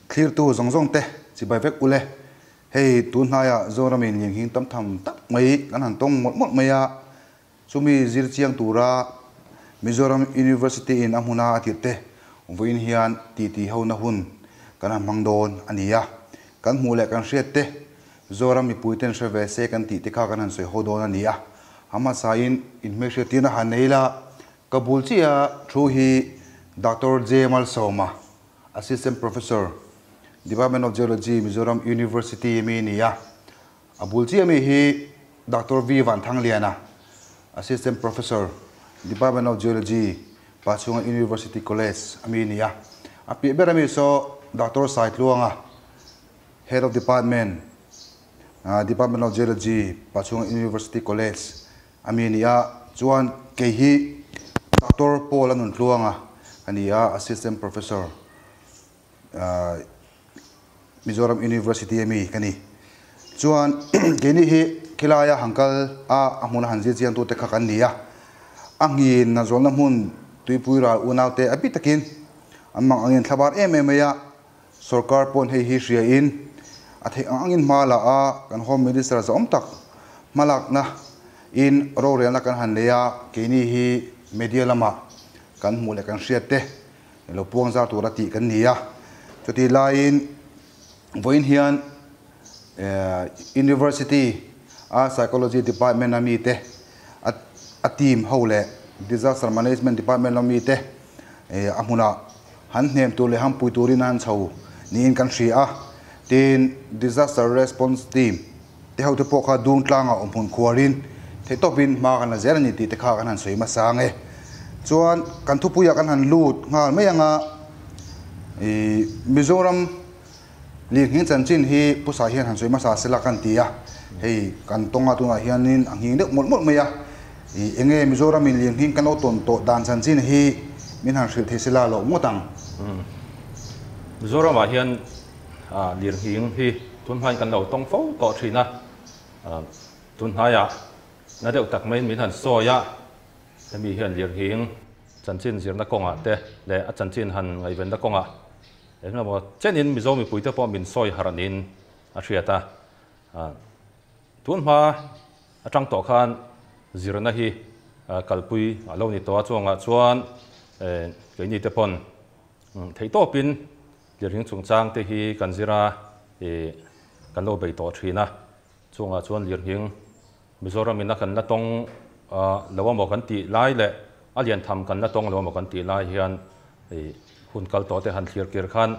Thlirtu zawng zawng te chibai vek ule. Hei tun hnaiah Zoramin lianghing tam tham tak mai kan han tawng mawlh mawlh mai a, chumi zir chiang tura Mizoram University in a hmuna a tirh te vawiin hian titi hona hun kan han hmang dawn a ni a. Kan hmuh leh kan hriat te Zoram mipui ten hre ve se kan tih te kha kan han sawi ho dawn a ni a. A hmasain inhmelhriattirna han nei ila, ka bul chiah thu hi Doctor J Malsawma, Assistant Professor, Department of Geology, Mizoram University mi a ni a. A bul chiah mi hi Doctor V Vanthangliana, Assistant Professor, Department of Geology, Pachhunga University College a mi a ni a. A piah ber ami saw Doctor Saitluanga, Head of Department, Department of Geology, Pachhunga University College a mi a ni a. Chuan kei hi Doctor Paul a Nuntluanga a ni a, Assistant Professor, Mizoram University a mi ka ni. Chuan keini hi khilaia han kal a, a hmuna han zir chiang tute kha kan ni a. A nghin na zawlna hmun tuipui ral unaute a bik takin an mang angin thlabar em em mai a. Sorkar pawn hei hi hria in a theih ang angin hma la a, kan Home Minister zawm tak hmalakna in rorelna kan han nei a, keini hi media lamah kan hmuh leh kan hriat te lo puang zar tura tih kan ni a. Chutih laiin vawiin hian University a Psychology Department a mite a team ho leh Disaster Management Department a mite a hmunah han hnem tur leh han pui turin a han chho niin kan hria a. Tin, Disaster Response Team te hote pawh kha dung tlangah awm hmun khuarin theihtawpin hma kan la zel a ni tih te kha kan han sawi hmasa ang e. Chuan kan thupuiah kan han lut nghal mai ang a, ih Mizoram lirnghing chanchin hi Pusa hian han sawi hmasa sela kan ti a, hei kan tawnga tunah hianin a nghing deuh mawlh mawlh mai a, ih enge Mizoramin lirnghing kan lo tawn tawh dan chanchin hi min han hrilh thei sela loh ngawt ang. Mizoramah hian lirnghing hi tun hmain kan lo tawng fo tawh thin a, tun hnaiah na deuh tak maiin min han sawi a, hemi hian lirnghing chanchin zirna kawngah te leh a chanchin han ngaihvenna kawngah engemaw chenin Mizo mipuite pawh min sawi harh niin a hriat a. Tun hma atang tawh khan zirna hi kalpui a lo ni tawh a, chuangah chuan keini te pawn theihtawpin Lirhing chungchang te hi kan zir a, ih kan lo bei tawh thin a, chungah chuan lirhing Mizoram in a kan la tawng lo amaw kan tih lai leh a lian tham kan la tawng lo amaw kan tih lai hian ih hun kal tawh te han thlir kir khan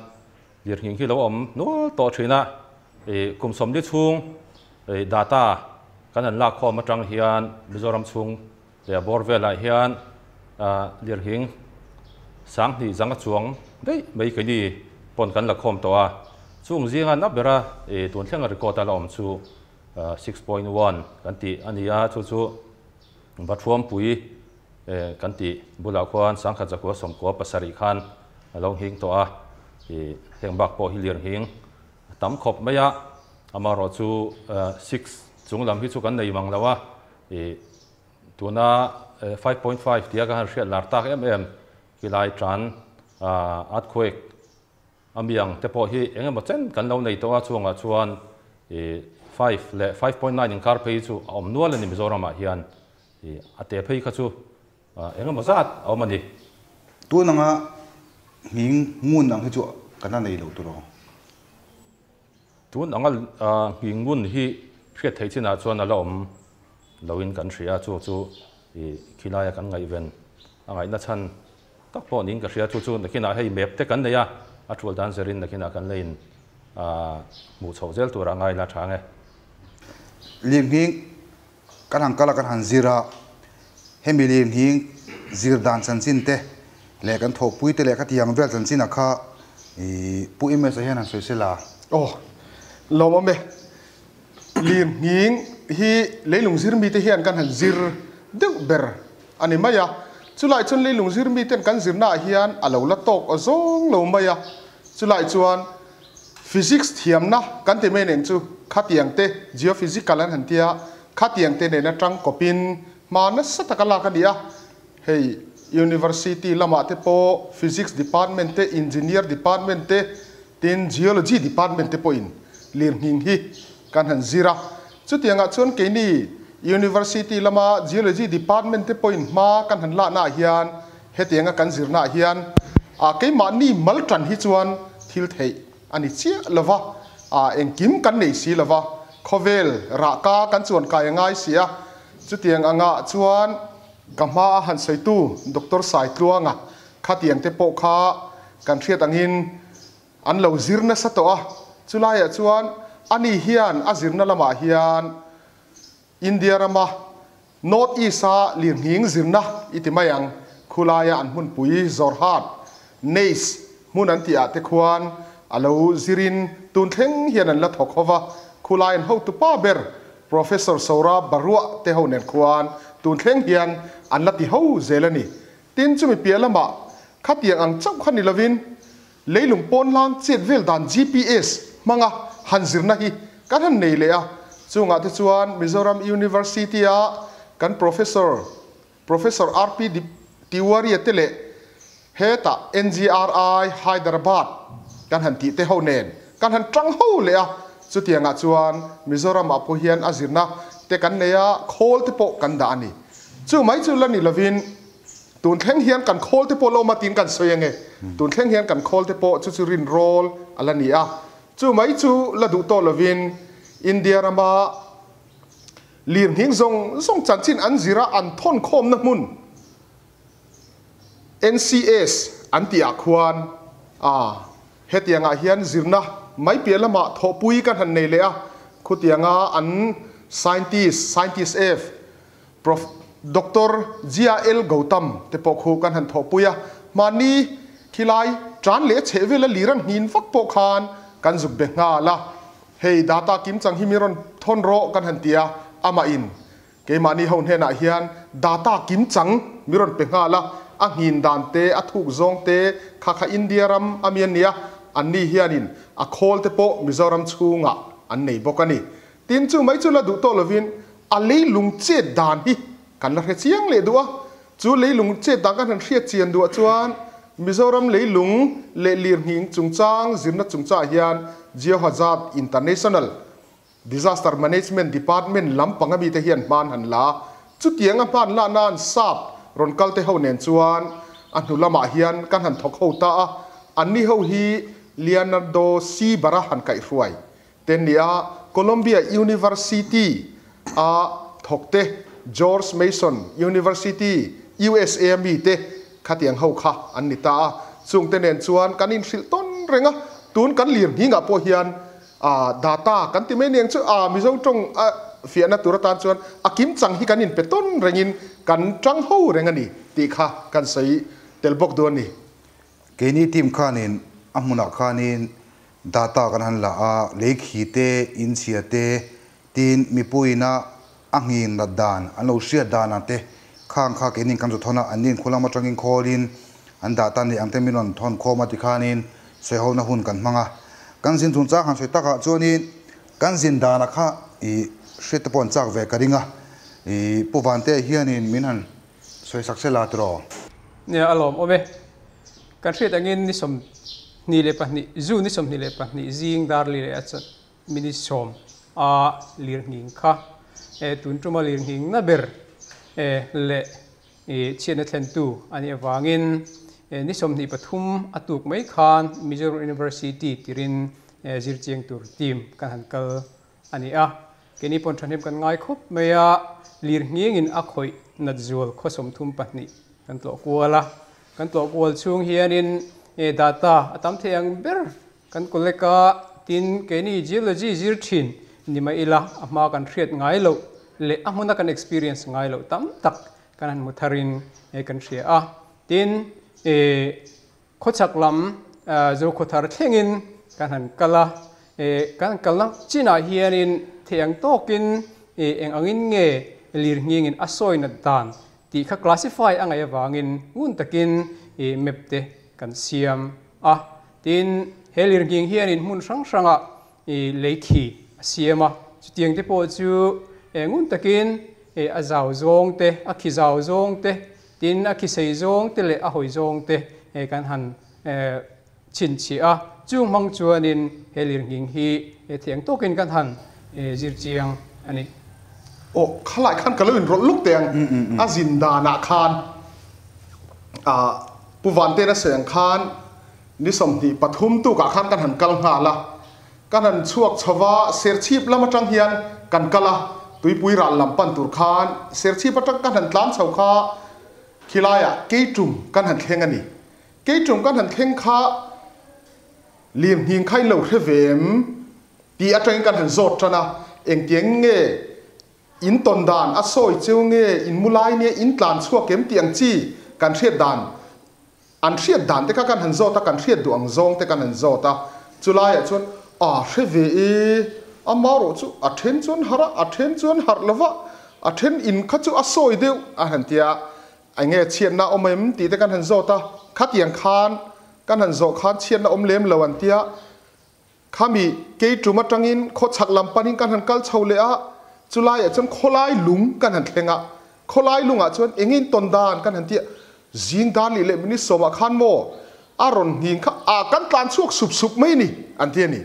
lirhing hi lo awm nual tawh thin a, ih kum sawmli chhung ih data kan han lak khawm atang hian Mizoram chhung leh a bawr velah hian lirhing sanghnih zanga chuang daih mai keini pawn kan la khawm tawh a, chung zinga na bera tun thlenga record a la awm chu 6.1 kan tih a ni a, chu chu Vathuampui kan tih bulah khuan sangkhat zakua sawmkua pasarih khan a lo nghing tawh a, heng bak pawh hi lirhing a tam khawp mai a, amaherawh chu six chung lam hi chu kan nei mang lo a. I tuna 5.5 tia ka han hriat lar tak em em khilai tan earthquake a miang te pawh hi eng emaw chen kan lo nei tawh a, chungah chuan i 5 leh 5.9 inkar phei chu a awm nual a ni Mizoramah hian i a te phei kha chu eng emaw zat a awm a ni. Tun anga nghing ngun ang hi chu kan la nei lo tur aw. Tun anga nghing ngun hi hriat theih chinah chuan a la awm loin kan hria a, chu chu i khilaia kan ngaihven a ngaihna chhan tak pawh niin ka hria. Chu chu nakinah hei map te kan nei a, a tul dan zerin nakinah kan la in hmuh chhoh zel turah ngai la tha ang e. Lirnghing kan han kal a, kan han zir a, hemi lirnghing zir dan chanchin te leh kan thawhpui te leh khatiang vel chanchin a kha i Pu MS a hian han sawi sela. Aw, lawmawm e. Lirnghing hi leilung zir mite hian kan han zir deuh ber a ni mai a, chulai chuan leilung zir miten kan zirnaah hian a lo la tawk aw zawng lo mai a, chulai chuan Physics thiamna kan ti mai nen chu khatiang te geophysical an han tia, khatiang te nena tang kawpin hma nasa taka lak a ni a. Hei University lamah te pawh Physics department te, Engineer department te, Tin, Geology Department te pawhin lirnghing hi kan han zir a. Chutiangah chuan keini University lama Geology Department te pawhin hma kan han laknaah hian hetianga kan zirnaah hian a keimahni mal tan hi chuan thil theih a ni chiah lova, a engkim kan nei si lova, khawvel rahka kan chuan kai a ngai si a. Chutiang angah chuan ka hma a han sawitu Doctor Saitluanga Khatiang te pawh kha kan hriat angin an lo zir nasa tawh a, chulaiah chuan ani hian a zirna lamah hian India rama North East-a lirnghing zirna i ti mai ang, khulaia an hmunpui Jorhat, Neis hmun an tih ah te khuan a lo zirin tun thleng hian an la thawk ho va, khulai an hotupa ber Professor Saurabh Baruah te ho nen khuan tun thleng hian an la ti ho zel a ni. Tin, chumi piah lamah khatiang ang chauh kha ni lovin leilung pawn lang chet vel dan GPS hmanga han zirna hi kan han nei leh a. Chungah te chuan Mizoram University-a kan Professor, Professor RP Tiwari-a te leh hetah NGRI Hyderabad kan han tih te ho nen kan han tang ho leh a. Chutiangah chuan Mizoramah pawh hian a zirna te kan nei a, khawl te pawh kan dah a ni. Chu mai chu la ni lovin tun thleng hian kan khawl te pawh la awm a tiin kan sawi ange. Tun thleng hian kan khawl te pawh chu chu rin rawl a la ni a. Chu mai chu la duh tawh lovin India rama lirnghing zawng zawng chanchin an zira an thawn khawmna hmun NCS an tih ah khuan a hetiangah hian zirna mai piah lamah thawhpui kan han nei leh a. Khutianga an scientist, scientist F, Prof. Doctor GAL Gautam te pawh khu kan han thawhpui a, mahni khilai tan leh chheh vela lir an hnin vak pawh khan kan zuk be nghal a, hei data kim chang hi mi rawn thawn rawh kan han ti a, amah in keimahni ho hnenah hian data kim chang mi rawn pe nghal a, a hnin dan te, a thuk zawng te kha kha India ram a mi an ni a, anni hianin a khawl te pawh Mizoram chhungah an nei bawk a ni. Tin, chu mai chu la duh tawh lovin a leilung chet dan hi kan la hre chiang leh duh a. Chu leilung chet dan kan han hriat chian duh ah chuan Mizoram leilung leh lirnghing chungchang zirna chungchah hian Geohazard International Disaster Management Department lam panga mite hian hman han la a. Chutiang a hman lah nan sap rawn kal te ho nen chuan a hnu lamah hian kan han thawk ho ta a. Anni ho hi Leonardo C. Barra han kaihhruai Te nia Columbia University a thawk te, George Mason University, USA a mi te khatiang ho kha an ni ta a. Chung te nen chuan kan inhrilh tawn reng a, tun kan lir nghingah pawh hian data kan ti mai niang chu a Mizo tawng a fiahna tur atan chuan a kim chang hi kan inpe tawn rengin kan tang ho reng a ni tih kha kan sawi tel bawk duh a ni. Keini team khanin a hmunah khanin data kan han la a, lei khi te, in chhia te, tin mipuiina a nghin nat dan, an lo hriat dan ang te khang kha keinin kan zu thawn a, an nin khu lam atangin khawlin an data neih ang te min rawn thawn khawm a tikhanin sawihona hun kan hmang a. Kan zin chungchang han sawi takah chuanin kan zin dana kha i hriat te pawh an chak ve ka ring a, i Pu Vantea hianin min han Sawi sak se la tiraw? Nia, a lawm awm e. Kan hriat angin ni 22, June ni 22 zing dar li leh a chawt minute sawm a lirnghing kha e tun tuma lirnghing na ber e leh i chhiatna thlentu a nih avangin e ni 23 a tuk mai khan Mizoram University tirin e zirchiang tur team kan han kal a ni a. Keini pawn thahnem kan ngai khawp mai a, lir nghingin a khawih nat zual khaw 32 kan tlawh kual a. Kan tlawh kual chhung hianin data a tam thei ang ber kan collect a, tin keini geology zir thin ni mai ila a hma kan hriat ngai loh leh a hmuna kan experience ngai loh tam tak kan han hmu tharin kan hria a. Tin Khawchhak lam Zokhawthar thlengin kan han kal a, kan kalna chinah hianin thei ang tawkin eng angin nge lirnghingin a sawi nat dan tih kha classify a ngaih avangin ngun takin map te kan siam a. Tin, he lirnghing hianin hmun hrang hrangah lei khi a siam a, chutiang te pawh chu ngun takin a zau zawng te, a khi zau zawng te, Tin, a khisei zawng te leh a hawi zawng te kan han chhinchhiah a. Chung hmang chuanin he lirnghing hi thiang tawkin kan han zir chiang a ni. Aw, khalai khan ka lo inrawlh luk teh ang. A zin danah khan Pu Vantena sawi ang khan ni 23 tukah khan kan han kal nghal a. Kan han chhuak chho va, Serchhip lam atang hian kan kal a, Tuipui ral lam pan tur khan Serchhip atang kan han tlan chho kha khilaiah Keitum kan han thleng a ni. Keitum kan han thleng kha Lirnghing kha in lo hre ve em? Tih atangin kan han zawt tan a, engtiang nge in tawn dan a sawi cheu nge, in mu lai nia in tlan chhuak em tih ang chi kan hriat dan, an hriat dan te kha kan han zawt a, kan hriat duh ang zawng te kan han zawt a, chulaiah chuan a hre ve e, amarawh chu a then chuan harh a, a then chuan harh lo va, a then in kha chu a sawi deuh a han ti a, Enge chhiatna awm em tih te kan han zawt a, khatiang khan kan han zawh khan chhiatna awm lem lo an tia, khami kei tum atangin khawchhak lam panin kan han kal chho leh a, chulaiah chuan khawlai lung kan han thleng a, khawlai lungah chuan enge in tawn dan kan han tia, zing dar lih leh minute sawmah khan maw a rawn nghing kha ah kan tlan chhuak sup sup mai ni an ti a ni.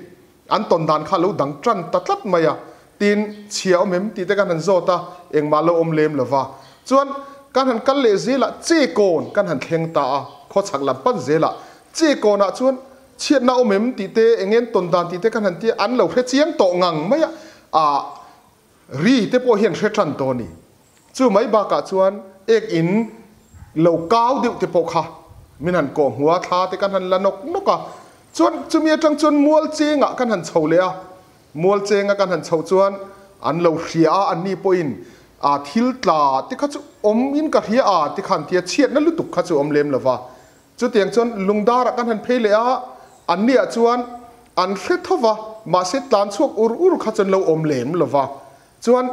An tawn dan kha lo dang tan ta tlat mai a, tin chhia awm em tih te kan han zawt a, engmah lo awm lem lo va. Chuan kan han kal leh zelah che kawn kan han thleng ta a, khawchhak lam pan zelah che kawnah chuan chhiatna awm em tih te, eng en tawn dan tih te kan han tia, an lo hre chiang tawh ngang mai a, ah ri te pawh hian hre tan tawh a ni. Chu mai bakah chuan ek in lo kau deuh te pawh kha min han kawh hmu a, thla te kan han la nawk nawk a. Chuan chumi atang chuan mual chengah kan han chho leh a, mual chenga kan han chhoh chuan an lo hria a, anni pawhin a thil tla te kha chu awm in ka hria a ti khan tia chhiatna lutuk kha chu awm lem lo va. Chutiang chuan lungdarah kan han phei leh a, anniah chuan an hre tho va, mahse tlan chhuak ur ur kha chuan lo awm lem lo va. Chuan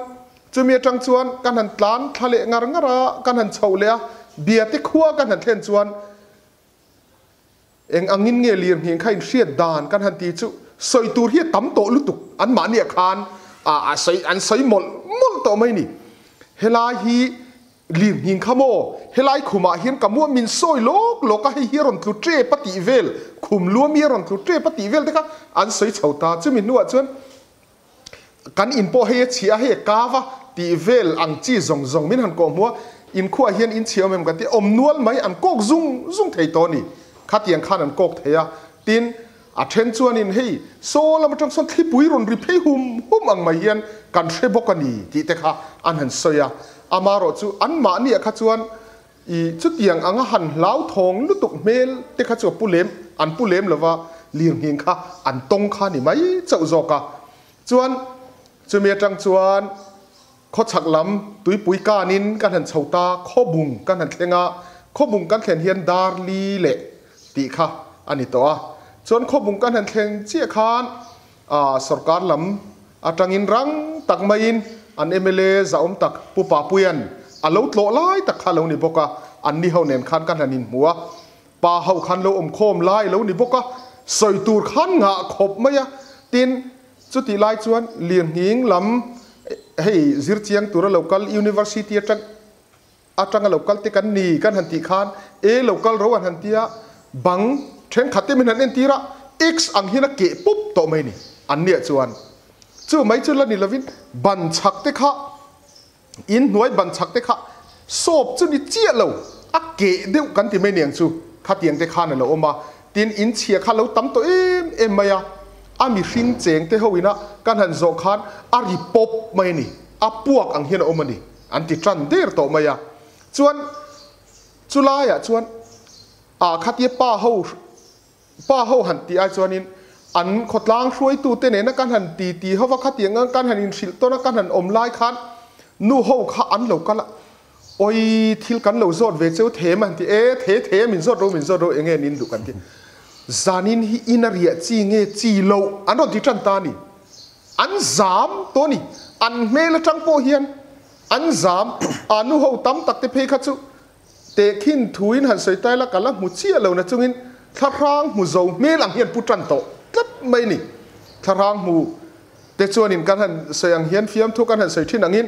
chumi atang chuan kan han tlan thla leh ngar ngar a, kan han chhoh leh a, Biate khua kan han thlen chuan eng angin nge lirnghing kha in hriat dan kan han ti chu sawi tur hi a tam tawh lutuk, anmahniah khan a sawi an sawi mawlh mawlh tawh mai ni. Helai hi Lirnghing kha maw? Helai khumah hian ka muah min sawi lawk lawk a, hei hi a rawn tlu tep a tih vel, khum lua mi a rawn tlu tep a tih vel te kha an sawi chho ta. Chumi hnuah chuan kan in pawh hei a chhia a, hei a kau a tih vel ang chi zawng zawng min han kawh hmu a, in khuaah hian in chhia awm em kan ti a, awm nual mai an kawk zung zung thei tawh a ni. Khatiang khan an kawk thei a, tin A then chuanin hei saw lam atang sawn thlipui rawn ri phei hum hum ang mai hian kan hre bawk a ni tih te kha an han sawi a. Amarawh chu anmahniah kha chuan i chutiang anga han hlauthawng lutuk hmel te kha chu a pu lem an pu lem lova lirnghing kha an tawng kha ni mai chauh zawk a. Chuan chumi atang chuan khawchhak lam tuipui kanin kan han chho ta, khawbung kan han thleng a, khawbung kan thlen hian dar li leh tih kha a ni tawh a. Chuan khawbung kan han thleng chiah khan sorkar lam atangin rang tak maiin an mla zahawm tak Pu Papuia'n a lo tlawh lai tak kha a lo ni bawk a, anni ho nen khan kan han inhmu a, pa ho khan lo awmkhawm lai a lo ni bawk a, sawi tur khan ngah khawp mai a, tin, Chutih lai chuan lirnghing lam hei zir chiang tura lo kal University atang atanga lo kal te kan ni kan han tih khan e lo kal ro an han tia bang thenkhat te min han entir a X ang hian a keh pup tawh mai ni an nia chuan chu mai chu la ni lovin ban chhak te kha in hnuai ban chhak te kha sawp chu ni chiah lo a keh deuh kan ti mai niang chu khatiang te khan a lo awm a tin in chhia kha lo tam tawh em em mai a a mihring cheng te ho ina kan han zawh khan a ri pawp mai a ni a puak ang hian a awm a ni an ti tan der tawh mai a chuan chulaiah chuan ah khatia pa ho Pa ho han tih ai chuanin an khawtlang hruaitute nena kan han ti ti hova khatiang ang kan han inhrilh tawn a kan han awm lai khan nu ho kha an lo kal a, Awi thil kan lo zawt ve cheu them a han ti, E the the min zawt ro min zawt ro enge nin duh kan ti. Zanin hi in a riah chi nge chi loh an rawn ti tan ta a ni. An zam tawh a ni. An hmel atang pawh hian an zam a nu ho tam tak te phei kha chu Tehkhin thuin han sawi tai la ka la hmu chiah lo na chungin thlahrang hmu zo hmel ang hian pu tan tawh tlat mai a ni. Thlahrang hmu te chuanin kan han sawi ang hian fiamthu kan han sawi thin angin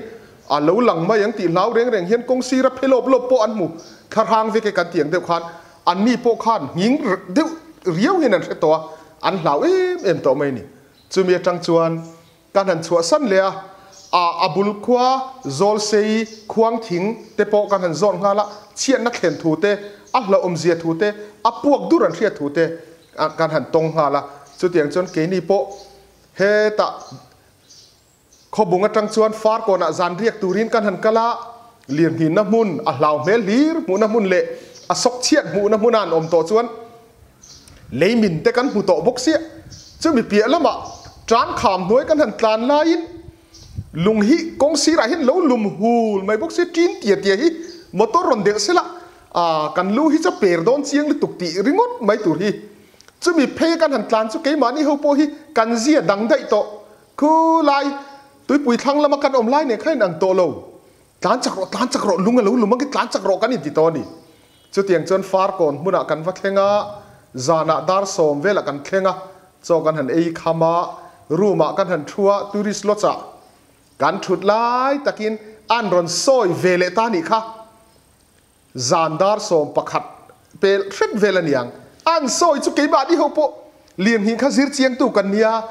a lo lang mai ang tih hlau reng reng hian kawng sira phe lawp lawp pawh an hmu thlahrang vek e kan tih ang deuh khan anni pawh khan nghing deuh riau hian an hre tawh a, An hlau em em tawh mai a ni. Chumi atang chuan kan han chhuahsan leh a, a a bul khua Zawlsei khuang thing te pawh kan han zawt nghal a, chhiatna thlen thu te, a hlauhawmzia thu te, a puak dur an hriat thu te kan han tawng nghal a. Chutiang chuan keini pawh hetah Khawbung atang chuan Farkawnah zan riak turin kan han kal a, lirnghinna hmun, a hlau hmel hlir hmuhna hmun leh a sawk chhiat hmuhna hmuna an awm tawh chuan lei min te kan hmu tawh bawk sia. Chumi piah lamah tan kham hnuai kan han tlan laiin lung hi kawng sirah hian lo lum hul mai bawk sia, ṭin tia tia hi motor rawn delh sela, kan lu hi chu a per dawn chiang lutuk tih ringawt mai tur hi. Chumi phei kan han tlan chu keimahni ho pawh hi kan zia dang daih tawh. Khu lai, tuipui thlang lama kan awm lai nen kha in ang tawh lo. Tlan chak rawh, tlan chak rawh, lung a lo lum angin tlan chak rawh kan inti tawh a ni. Chutiang chuan Farkawn hmunah kan va thleng a, zanah dar sawm velah kan thleng a, chaw kan han ei kham a, room ah kan han thu a, tourist lodge ah kan thut lai takin an rawn sawi ve leh ta nih kha. Zan dar 11 pel hret vel a niang. An sawi chu keimahni ho pawh lirnghing kha zir chiangtu kan nia,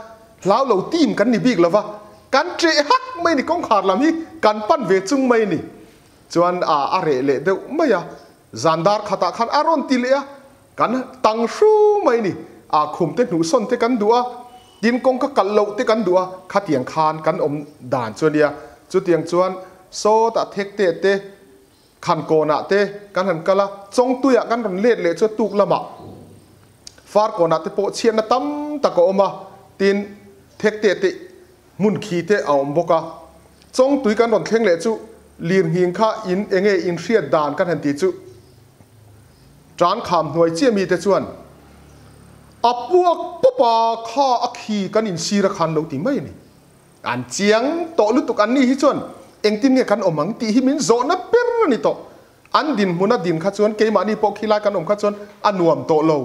hlau lo team kan ni bik lova, kan ṭeh hak mai ni kawngkhar lam hi kan pan ve chung mai ni. Chuan a a reh leh deuh mai a, zan dar khatah khan a rawn ti leh a, kan tang hru mai ni. A khum te hnuhsawn te kan duh a, tin kawngka kalh loh te kan duh a, khatiang khan kan awm dan chu a nia. Chutiang chuan sawtah thek te te Khan kawnah te kan han kal a, Chawngtuiah kan rawn let leh chu tuk lamah Farkawnah te pawh chhiatna tam tak a awm a, tin Thekte te hmun khi te a awm bawk a. Chawngtui kan rawn thleng leh chu lirnghing kha in enge in hriat dan kan han ti chu Tan kham hnuai chiah mite chuan a puak pawp a, kha a khi kan insir a khan lo ti mai a ni. An chiang tawh lutuk an ni hi chuan engtin nge kan awm ang tih hi min zawhna ber a ni tawh. An dinhmun a din kha chuan keimahni pawh khilai kan awm kha chuan a nuam tawh lo.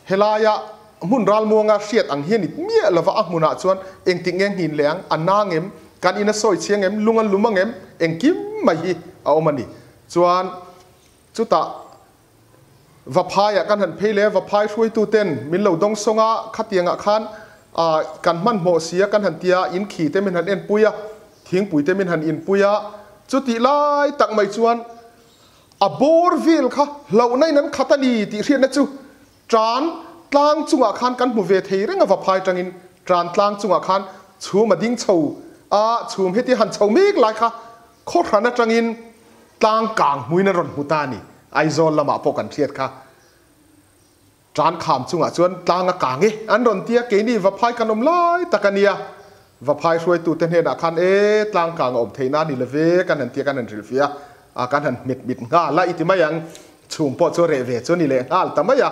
Helaia hmun ralmuanga hriat ang hian it miah lova a hmunah chuan engtik nge nghin leh ang, a nang em, kan in a sawi chiang em, lung a lum ang em, engkim mai hi a awm a ni. Chuan chutah Vaphaiah kan han phei leh a, Vaphai hruaituten min lo dawng sawng a, khatiangah khan kan hmanhmawh si a kan han ti a, in khi te min han enpui a, thingpui te min han inpui a, chutih lai tak mai chuan a bawr vel kha hlauhna in an khat a ni tih hriatna chu tan tlang chungah khan kan hmu ve thei reng a, Vaphai tangin tan tlang chungah khan chhum a ding chho a, chhum heti han chho mek lai kha khawhran atangin tlang kang hmuin an rawn hmu ta a ni. Aizawl lamah pawh kan hriat kha. Tan kham chungah chuan tlang a kang e an rawn ti a, keini Vaphai kan awm lai tak a nia. Vaphai hruaitute hnenah khan e tlang kang a awm theihna a ni lo ve kan han ti a, kan han hrilhfiah a, kan han hmet mit nghal a i ti mai ang. Chhum pawh chu reh ve chu a ni leh nghal ta mai a.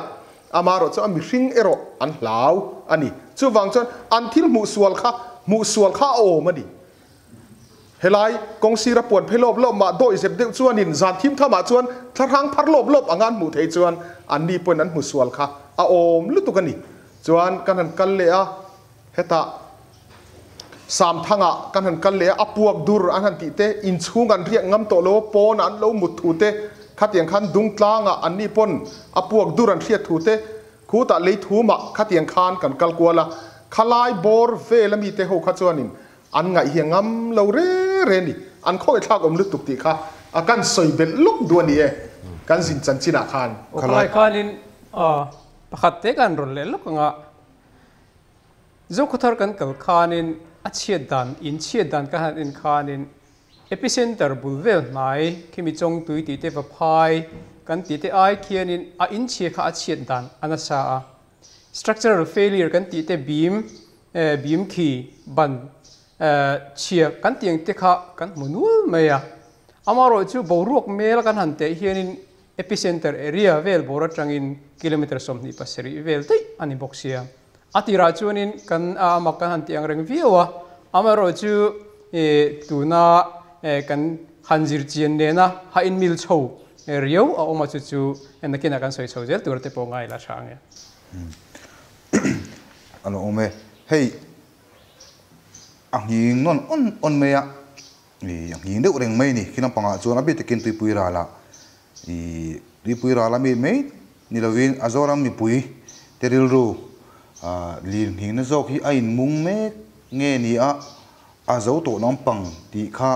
Amaherawh chu a mihring erawh an hlau a ni. Chuvang chuan an thil hmuh sual kha hmuh sual kha a awm a ni. Helai kawng sira puan phei lawp lawp mah dawih zep deuh chuanin zan thim thamah chuan thlahrang phar lawp lawp anga an hmuh theih chuan anni pawhin an hmu sual kha a awm lutuk a ni. Chuan kan han kal leh a, hetah Samthangah kan han kal leh a, a puak dur an han tih te, inchhung an riak ngam tawh lo a, pawnah an lo mut thu te, khatiang khan Dungtlangah anni pawn a puak dur an hriat thu te, Khutah lei thumah khatiang khan kan kal kual a, khalai bawr vel ami te ho kha chuanin an ngaih hi a ngam lo re re ni, an khawngaihthlak awm lutuk tih kha a kan sawi belh lawk duh a ni e, kan zin chanchinah khan. Aw khalai khanin pakhat te kan rawn leh lawk anga Zokhawthar kan kal khanin a chhiat dan, in chhiat dan ka han en khanin Epicenter bul vel hnai khimi chawngtui tih te va phai kan tih te ai khianin a inchhia kha a chhiat dan a nasa a. Structural failure kan tih te beam beam khi ban chhia kan tih ang te kha kan hmu nual mai a. Amaherawh chu boruak mel kan han teh hianin epicenter area vel bawr atangin kilometer 27 vel daih a ni bawk sia. A tirah chuanin kan a amak kan han tih ang reng viau a, amaherawh chu tuna kan han zir chian nena ha inmil chho riau a awm a, chu chu nakinah kan sawi chho zel tur te pawh ngai la tha ang e. A lo awm e. Hei a nghing nawn awn awn mai a, a nghing deuh reng mai a ni. Khi lampangah chuan a bik takin tuipui ralah tuipui ral a mi mai ni lovin a Zoram mipui te rilru Lirnghing na zawk hi a in mung mek nge ni a, a zo tawh lampang tih kha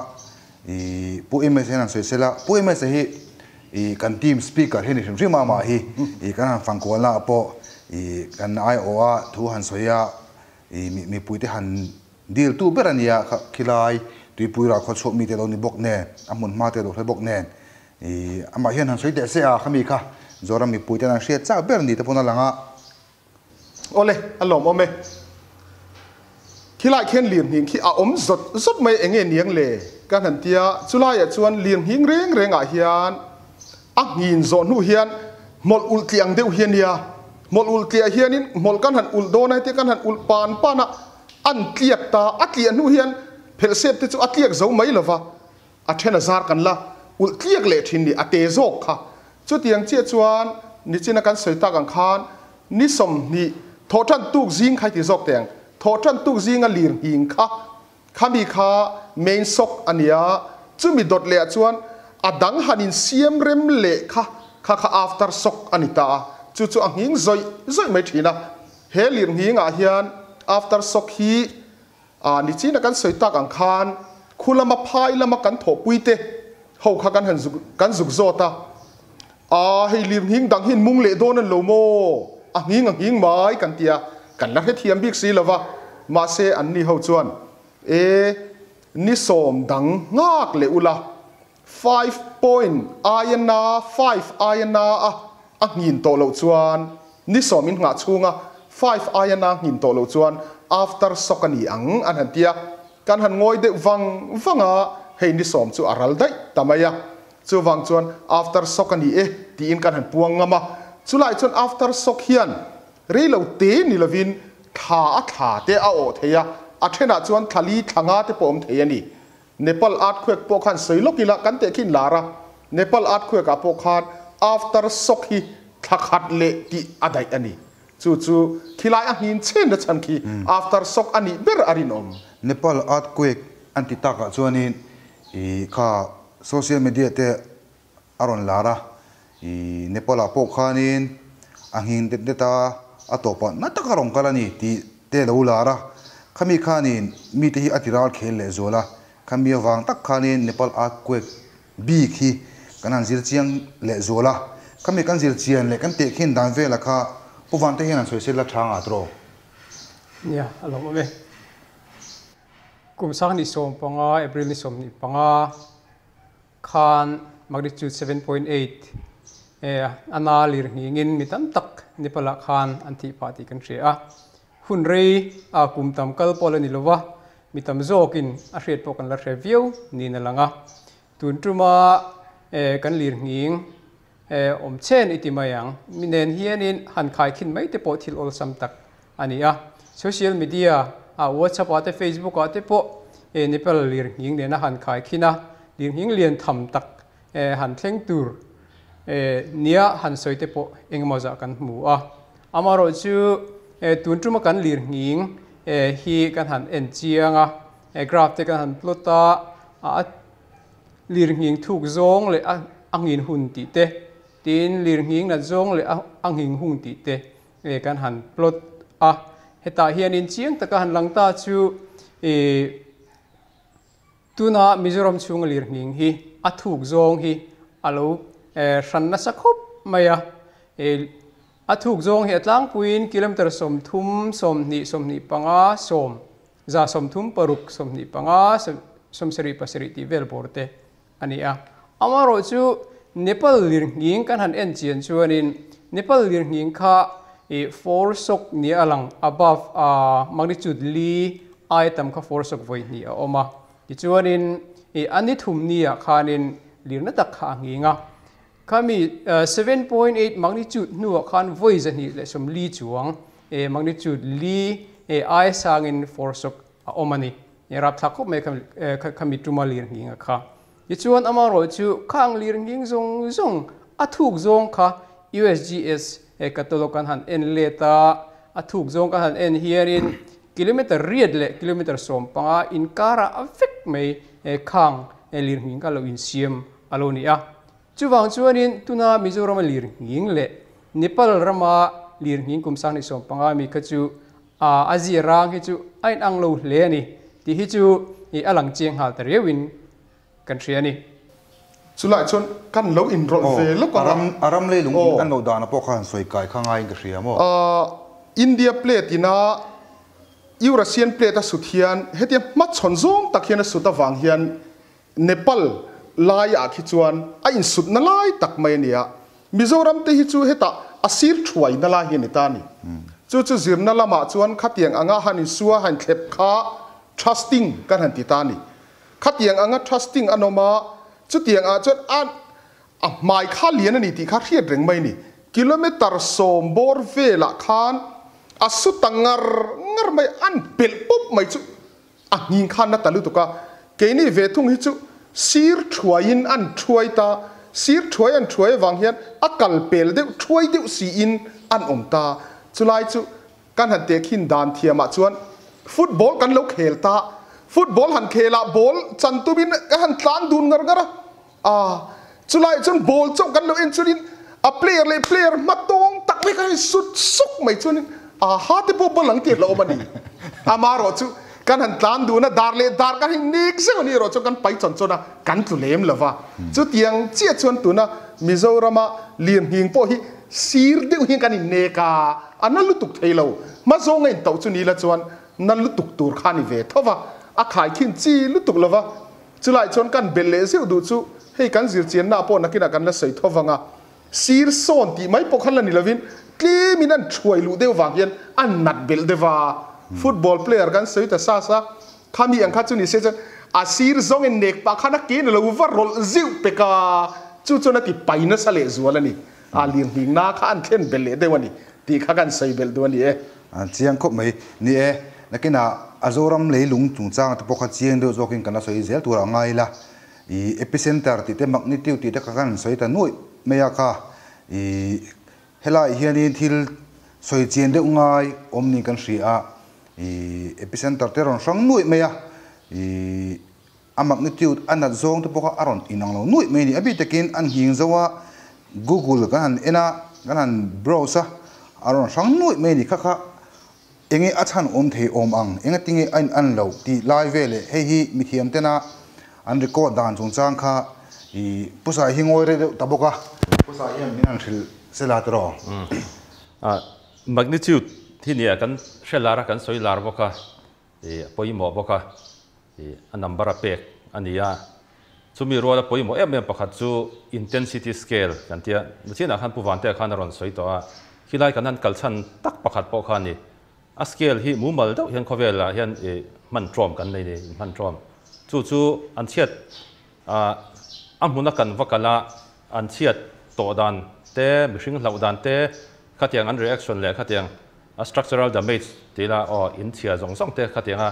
i Pu MS hian han sawi sela, Pu MS hi i kan team speaker hi a ni hrim hrim a amah hi i kan han fangkualna ah pawh i kan aiawh a thu han sawi a i mipui te han dil tu ber a nia kha khilai tuipui ral khaw chhuak mite lo ni bawk nen a hmun hma te lo hre bawk nen i amah hian han sawi teh se a khami kha Zoram mipui ten an hriat chak ber ni te pawn a lang a. Awle, a lawmawm e. Khilai khian lirnghing khi a awm zawt zawt mai enge niang le? Kan han ti a, chulaiah chuan lirnghing reng rengah hian a nghin zawh hnu hian hmawlh ulh tliah ang deuh hi a nia. Hmawlh ulh tliah hianin hmawlh kan han ulh dawn a, hetia kan han ulh pan pan a, an tliak ta, a tliah hnu hian phelh sep te chu a tliak zo mai lova, a then a zar kan la ulh tliak leh thin ni, a te zawk kha. Chutiang chiah chuan nichina kan sawi tak ang khan ni 20 thawhtan tuk zing kha i ti zawk teh ang. Thawhtan tuk zinga lir nghing kha khami kha main shock a nia, chumi dawt leh ah chuan a dang han in siam rem leh kha kha kha after shock a ni ta a, chu chu a nghing zawih zawih mai thin a. He lir nghing ah hian after shock hi A nichina kan sawi tak ang khan khu lama phai lama kan thawhpui te ho kha kan han zuk kan zuk zawt a, a hei lirnghing dang hian mung leh dawn an lo maw? A nghing a nghing mai kan ti a, kan la hrethiam bik si lova, mahse an ni ho chuan e ni 10 dang nghak leh ula, 5 point aia na 5 aia na a a nghin tawh loh chuan ni 10 in nghah chhunga 5 aia na nghin tawh loh chuan after shock a ni ang an han ti a, kan han ngawi deuh vang vang a, hei ni 10 chu a ral daih ta mai a, chuvang chuan after shock a ni e tiin kan han puang ngam a, chulai chuan after shock hian rei lo te ni lovin thla a thla te a awh thei a, a thenah chuan thla li thla nga te pawh awm thei a ni. Nepal earthquake pawh khan sawi lawk ila kan teh khin lar a, Nepal earthquake ah pawh khan after shock hi thla khat leh tih a daih a ni. Chu chu khilai a nghin chen na chhan khi after shock a nih ber a rinawm. Nepal earthquake an ti takah chuanin i kha social media te a rawn lar a, i Nepal ah pawh khanin a nghing det det a, a tawpah na taka rawn kal a ni tih te lo lar a, khami khanin mite hi a ti ral khel leh zual a, khami avang tak khanin Nepal earthquake bik hi kan han zir chiang leh zual a, khami kan zir chian leh kan tehkhin dan vela kha Pu Vante hian an sawi sel la tha ngah tawh. Nia, a lawmawm e. Kum 2015 April ni 25 khan magnitude 7.8 a na lir nghingin mi tam tak Nepal ah khan an thih phah tih kan hria a. Hun rei a kum tam kal pawh la ni lova, mi tam zawkin a hriat pawh kan la hre viau niin a lang a. Tun tuma kan lir nghing awm chen i ti mai ang. Mi nen hianin han khai khin mai te pawh thil awlsam tak a ni a. Social media ah WhatsApp ah te Facebook ah te pawh Nepal lir nghing nena han khai khin a, lir nghing lian tham tak han thleng tur nia han sawi te pawh engemaw zah kan hmu a. Amaherawh chu tun tuma kan lir nghing hi kan han en chiang a, graph te kan han plot a, a lir nghing thuk zawng leh a nghin hun tih te, tin lir nghing nat zawng leh a nghing hung tih te kan han plot a. Hetah hianin chiang taka han lang ta chu tuna Mizoram chhunga lir nghing hi a thuk zawng hi a lo hran nasa khawp mai a. A thuk zawng hi a tlangpuiin kilometer 30, 20, 25, 10, 136, 25, 77 tih vel bawr te a ni a. Amaherawh chu Nepal lir nghing kan han en chian chuanin Nepal lir nghing kha 4 shock nia a lang above a magnitude li ai tam kha 4 shock vawi hnih a awm a. Tichuanin a ni thum nia khanin lirna tak kha a nghing a. Khami 7.8 magnitude hnuah khan vawi 240 chuang magnitude li ai sangin 4 shock a awm a ni. Rap thlak khawp mai khami tuma lir nghing a kha. Tichuan amaherawh chu khang lir nghing zawng zawng a thuk zawng kha USGS catalog kan han en let a, a thuk zawng kan han en hianin kilometer riat leh kilometer 15 inkara a vek mai khang lir nghing kha lo insiam a lo ni a. Chuwang chuanin tuna Mizoram lir nghing leh Nepal rama lirnghing kum 2015 mi kha chu a a zia rang hi chu a in ang lo hle a ni tih hi chu i a lang chiang nghal ta riauin kan hria a ni. Chulai chuan kan lo inrawlh ve lawk ang a. Aw, a ram leilung in an lo dahna pawh kha han sawi kai kha ngaiin ka hria maw? India plate ina Eurasian plate a sut hian hetia hmachhawn zawng tak hian a sut avang hian Nepal laiah khi chuan a insutna lai tak mai a ni a, Mizoram te hi chu hetah a sir thuaina lai hi a ni ta a ni. Chu chu zirna lamah chuan khatiang anga han insua han thlep kha trusting kan han ti ta a ni. Khatiang anga trusting an awm a, chutiang ah chuan a a hmai kha lian a ni tih kha hriat reng mai a ni. Kilometre sawm bawr velah khan a su ta ngar ngar mai, an pelh pawp mai chu A nghing khan na ta lutuk a, keini ve thung hi chu sir thuaiin an thuai ta, sir thuai an thuai avang hian a kal pel deuh thuai deuh siin an awm ta. Chulai chu kan han tehkhin dan thiamah chuan football kan lo khel ta, football han khelah ball chan tumin ka han tlan dun ngar ngar a, aa chulaiah chuan ball chauh kan lo en chuanin a player leh player hma tawng tak mai kha hei sut suk mai chuanin aa ha te pawh ball ang tih hlauhawm a ni. Amaherawh chu kan han tlan dun a, dar leh dar kan hei nek zeuh a ni erawh chuan kan pai chawn chawn a, kan tlu lem lo va. Chutiang chiah chuan tuna Mizorama lirnghing pawh hi sir deuh hian kan innek a, a na lutuk thei lo. Hma zawnga intoh chu ni la chuan na lutuk tur kha a ni ve tho va, a khaikhin chi lutuk lo va. Chulai chuan kan belh leh zeuh duh chu hei kan zirchianna pawh nakinah kan la sawi tho vang a, sir sawn tih mai pawh khan la ni lovin tlemin an thuai luh deuh vang hian an nat belh deuh a, football player kan sawi ta sa sa, khami ang kha chu ni se chuan a sir zawng in nek pah khan a ke in a lo va rawlh zeuh pek a, chu chuan a ti pai nasa leh zual a ni, a lirnghingna kha an thlen belh leh deuh a ni tih kha kan sawi belh duh a ni e. An chiang khawp mai. Ni e, nakinah a Zoram leilung chungchang te pawh kha chiang deuh zawkin kan la sawi zel tur a ngai ila. I epicenter tih te magnitude tih te kha kan sawi ta nuaih mai a kha. I helaiah hianin thil sawi chian deuh ngai awm niin kan hria a. I epicenter te rawn hrang nuaih mai a. I a magnitude a nat zawng te pawh kha a rawn inang lo nuaih mai a ni. A bik takin an nghing zo a, Google kan han en a, kan han browse a, a rawn hrang nuaih mai a ni. Kha kha enge a chhan awm thei awm ang, enga tinge a in an loh tih lai veleh hei hi mithiam tena an record dan chungchang kha i Pu Sai hi ngawi rei deuh ta bawk a, Pu Sai hian min han hrilh se la tiraw? Magnitude hi nia kan hre lar a, kan sawi lar bawk a, i a pawimawh bawk a. Ih a number a pek a ni a, chumi ruala pawimawh em em pakhat chu intensity scale kan tia, nachinah khan Pu Vantea khan a rawn sawi tawh a, khilai kan han kalchhan tak pakhat pawh kha a ni. A scale hi mumal deuh hian khawvelah hian ih hman ṭawm kan nei ni, in hman ṭawm. Chu chu an chhiat ah a hmuna kan va kal a, an chhiat tawh dan te, mihring hlauh dan te, khatiang an reaction leh khatiang a structural damage tih ila aw in chhia zawng zawng te khatiang a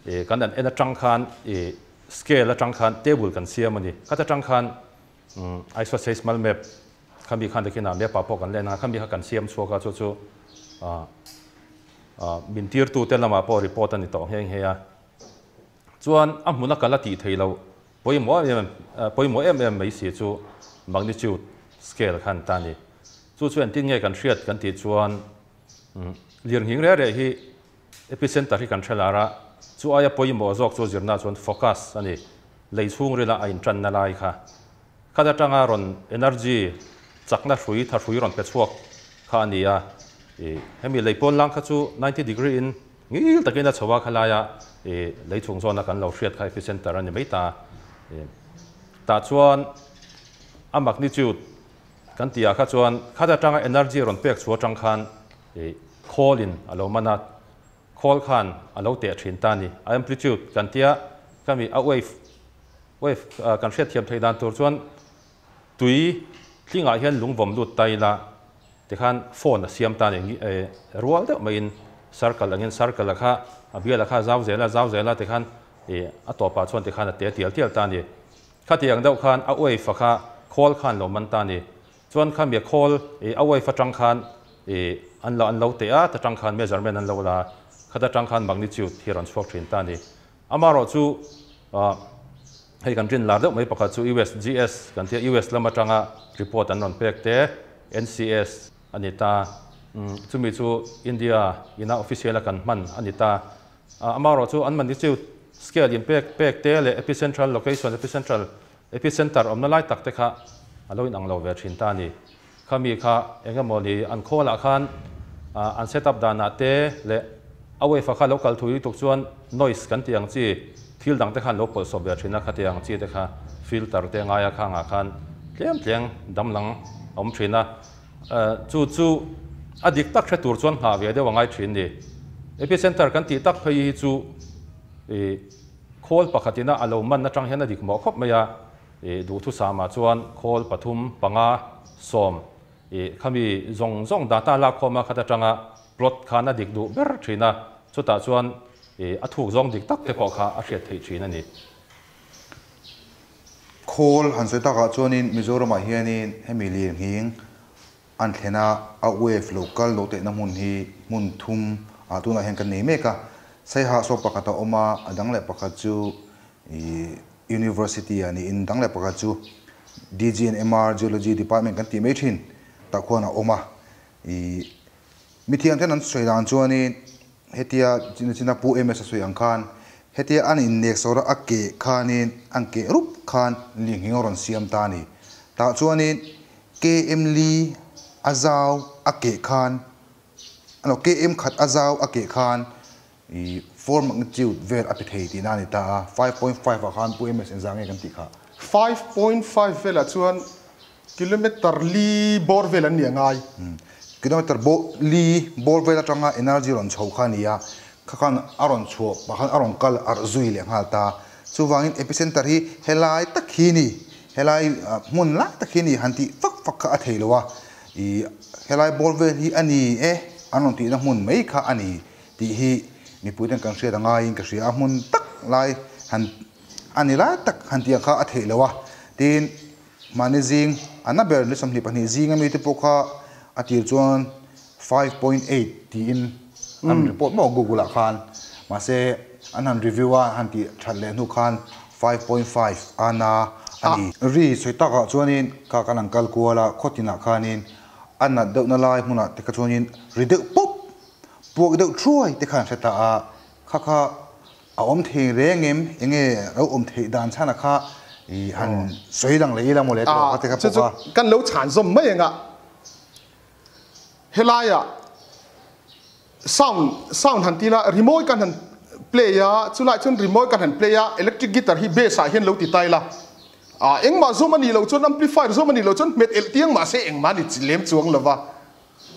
Ih kan an en atang khan ih scale atang khan table kan siam a ni. Khat atang khan umm isoseismal map khami khan takin ah map ah pawh kan len a, khami kha kan siam chhuak a chu chu ah ah min tirtu te lamah pawh report a ni tawh nghe nghe a. Chuan a hmuna kal a tih thei loh pawimawh em em pawimawh em em mai si chu magnitude scale khan ta a ni. Chu chu engtin nge kan hriat kan tih chuan umm lirnghing reh reh hi Epicenter hi kan hre lar a, chu aia pawimawh zawk chu zirna chuan focus a ni. Lei chhungrila a intanna lai kha. Khat atanga rawn energy chakna hrui tha hrui rawn pe chhuak kha a ni a. Ih hemi lei pawn lang kha chu 90 degree in ngil takin a chho a khalaia ih lei chung zawna kan lo hriat kha epicenter a ni mai ta. Ih tah chuan a magnitude kan tih ah kha chuan khat atanga energy rawn pek chhuah atang khan ih Khawl-in a lo man a, khawl khan a lo teh thin ta a ni. A amplitude kan tia khami a wave, wave kan hriatthiam theih dan tur chuan tui tlingah hian lung vawm lut ta ila tikhan phone a siam ta a ni. Rual deuh maiin circle angin circle a kha a bial a kha zau zel a, zau zel a tikhan a tawpah chuan tikhan a te tial tial ta a ni. Khatiang deuh khan a wave a kha khawl khan lo man ta a ni. Chuan kha mi khawl i a wife atang khan i an lo an lo teh a, ta tang khan measurement an lo la a, khata tang khan magnitude hi a rawn chhuak thin ta a ni. Amaherawh chu ah hei kan rin lar deuh mai pakhat chu USGS kan tia US lam atanga report an rawn pek te, NCS a ni ta. Chumi chu India ina official a kan hman a ni ta. Amaherawh chu an magnitude scale in pek pek te leh epicentral location, epicentral, epicenter awmna lai tak te kha a lo inang lo ve thin ta a ni. Khami kha eng emaw ni an khawlah khan an set up danah te leh a wave-a kha lo kal thui lutuk chuan noise kan tih ang chi thil dang te khan lo pawlhsawp ve thin a, khati ang chi te kha filter te ngaia khangah khan tlem tleng damlang a awm thin a. Chu chu a dik tak hre tur chuan nghah ve deuh a ngai thin ni. Epicenter kan tih tak phei hi chu khawl pakhatina a lo man atang hian a dik mawh khawp mai a, duhthusam ah chuan khawl pathum, panga, sawm khami zawng zawng data lak khawm a khat atanga plot khan a dik duh ber thin a, chutah chuan a thuk zawng dik tak te pawh kha a hriat theih thin a ni. Khawl han sawi takah chuanin Mizoramah hianin hemi lirnghing an thlen a, a wave lo kal lo tehna hmun hi hmun thum ah tunah hian kan nei mek a. Saiha saw pakhat a awm a, a dang leh pakhat chu ih University ah niin dang leh pakhat chu DGNMR Geology Department kan tih mai thin tah khuan a awm a. Ih mithiam ten an sawi dan chuanin Hetia china china Pu MS a sawi ang khan hetia an innek sawr a keh khanin an keh rup khan linghing a rawn siam ta a ni. Tah chuanin KM li a zau a keh khan ano KM khat a zau a keh khan ih four magnitude vel a pe thei tihna a ni ta a, 5.5 ah khan Pu MS engzah nge kan tih kha? 5.5 velah chuan Kilometer li bawr vel an ni a ngai. Kilometer li bawr vel atanga energy rawn chho kha a ni a, kha khan a rawn chhuah pah khan a rawn kal arh zui leh nghal ta. Chuvangin epicenter hi helai tak hi ni, helai hmun lai tak hi ni han tih fak fak kha a thei lo a, ih helai bawr vel hi a ni e an rawn tihna hmun mai kha a ni tih hi mipuiten kan hriat a ngaiin ka hria a, hmun tak lai han a ni lai tak han tih ang kha a theih lo a, tin. Mahni zing a na ber ni 22 zing ami te pawh kha a tir chuan 5.8 tiin an report maw Google ah khan mahse an han review a han tih that leh hnu khan 5.5 a na a ni. Ri sawi takah chuanin kha kan han kal kual a khawtinah khanin a nat deuhna lai hmunah te kha chuanin ri deuh pawp puak deuh thuai te khan hre ta a kha kha A awm thei reng em? Enge lo awm theih dan chhan a kha i han sawi lang leh ila maw le tih kha te kha pawh a. Chu kan lo chhan zawm mai anga helaia sound sound han ti la rimawi kan han play a chulai chuan rimawi kan han play a electric guitar hi bass ah hian lo ti tai la ah engmah zawm a nih loh chuan amplifier zawm a nih loh chuan hmet elh tiang mahse engmah ni lem chuang lova.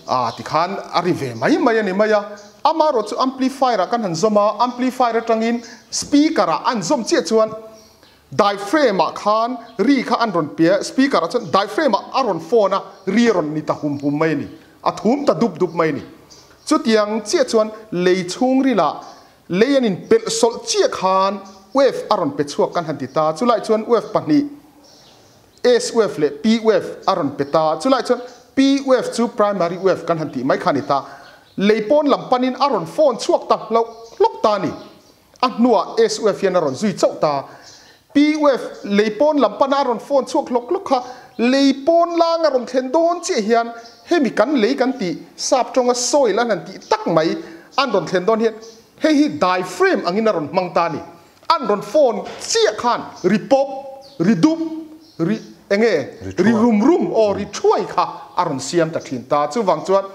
A tikhan a ri ve mai mai a ni mai a, amaherawh chu amplifier ah kan han zawm a, amplifier atangin speaker ah an zawm chiah chuan diaphragm ah khan ri kha an rawn pe a, speaker ah chuan diaphragm ah a rawn phone a, ri a rawn ni ta hum hum mai a ni, a thum ta dup dup mai a ni. Chutiang chiah chuan lei chhungril ah lei an inpelh sawlh chiah khan wave a rawn pe chhuak kan han ti ta, chulai chuan wave pahnih, S wave leh P wave a rawn pe ta. Chulai chuan P wave chu primary wave kan han tih mai kha a ni ta. Lei pawn lam panin a rawn phone chhuak ta hlauh hlawk ta a ni. A hnuah S wave hian a rawn zui chauh ta. P wave lei pawn lam pana a rawn phone chhuak hlawk hlawk kha lei pawn lang a rawn thlen dawn chiah hian hemi kan lei kan tih sap tawnga soil an han tih tak mai an rawn thlen dawn hian hei hi diaphragm angin a rawn hmang ta a ni. An rawn phone chiah khan ri pawp, ri dup, ri enge ri rum rum aw ri thuai kha a rawn siam ta thin ta. Chuvang chuan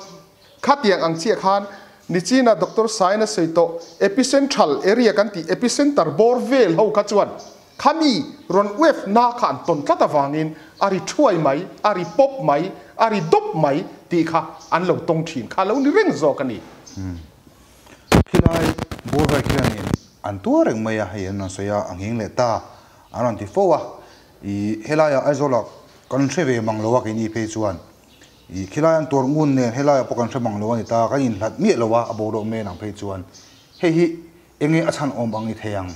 khatiang ang chiah khan Nichina Doctor Saina sawi tawh epicentral area kan tih epicenter bawr vel ho kha chuan khami rawn wave na kha an tawn tlat avangin a ri thuai mai, a ri pawp mai, a ri dawp mai tih kha an lo tawng thin kha lo ni reng zawk a ni. Khilai bawr vel khianin an tuar reng mai a, hei an rawn sawi a, a nghing leh ta, an rawn ti fo a. Ih helaiah Aizawlah kan hre ve mang lo a keini phei chuan ih khilai an tuar ngun nen helaiah pawh kan hre mang lo a ni ta, kan inhlat miah lo a, a boruak men ang phei chuan hei hi enge a chhan awm ang ni thei ang.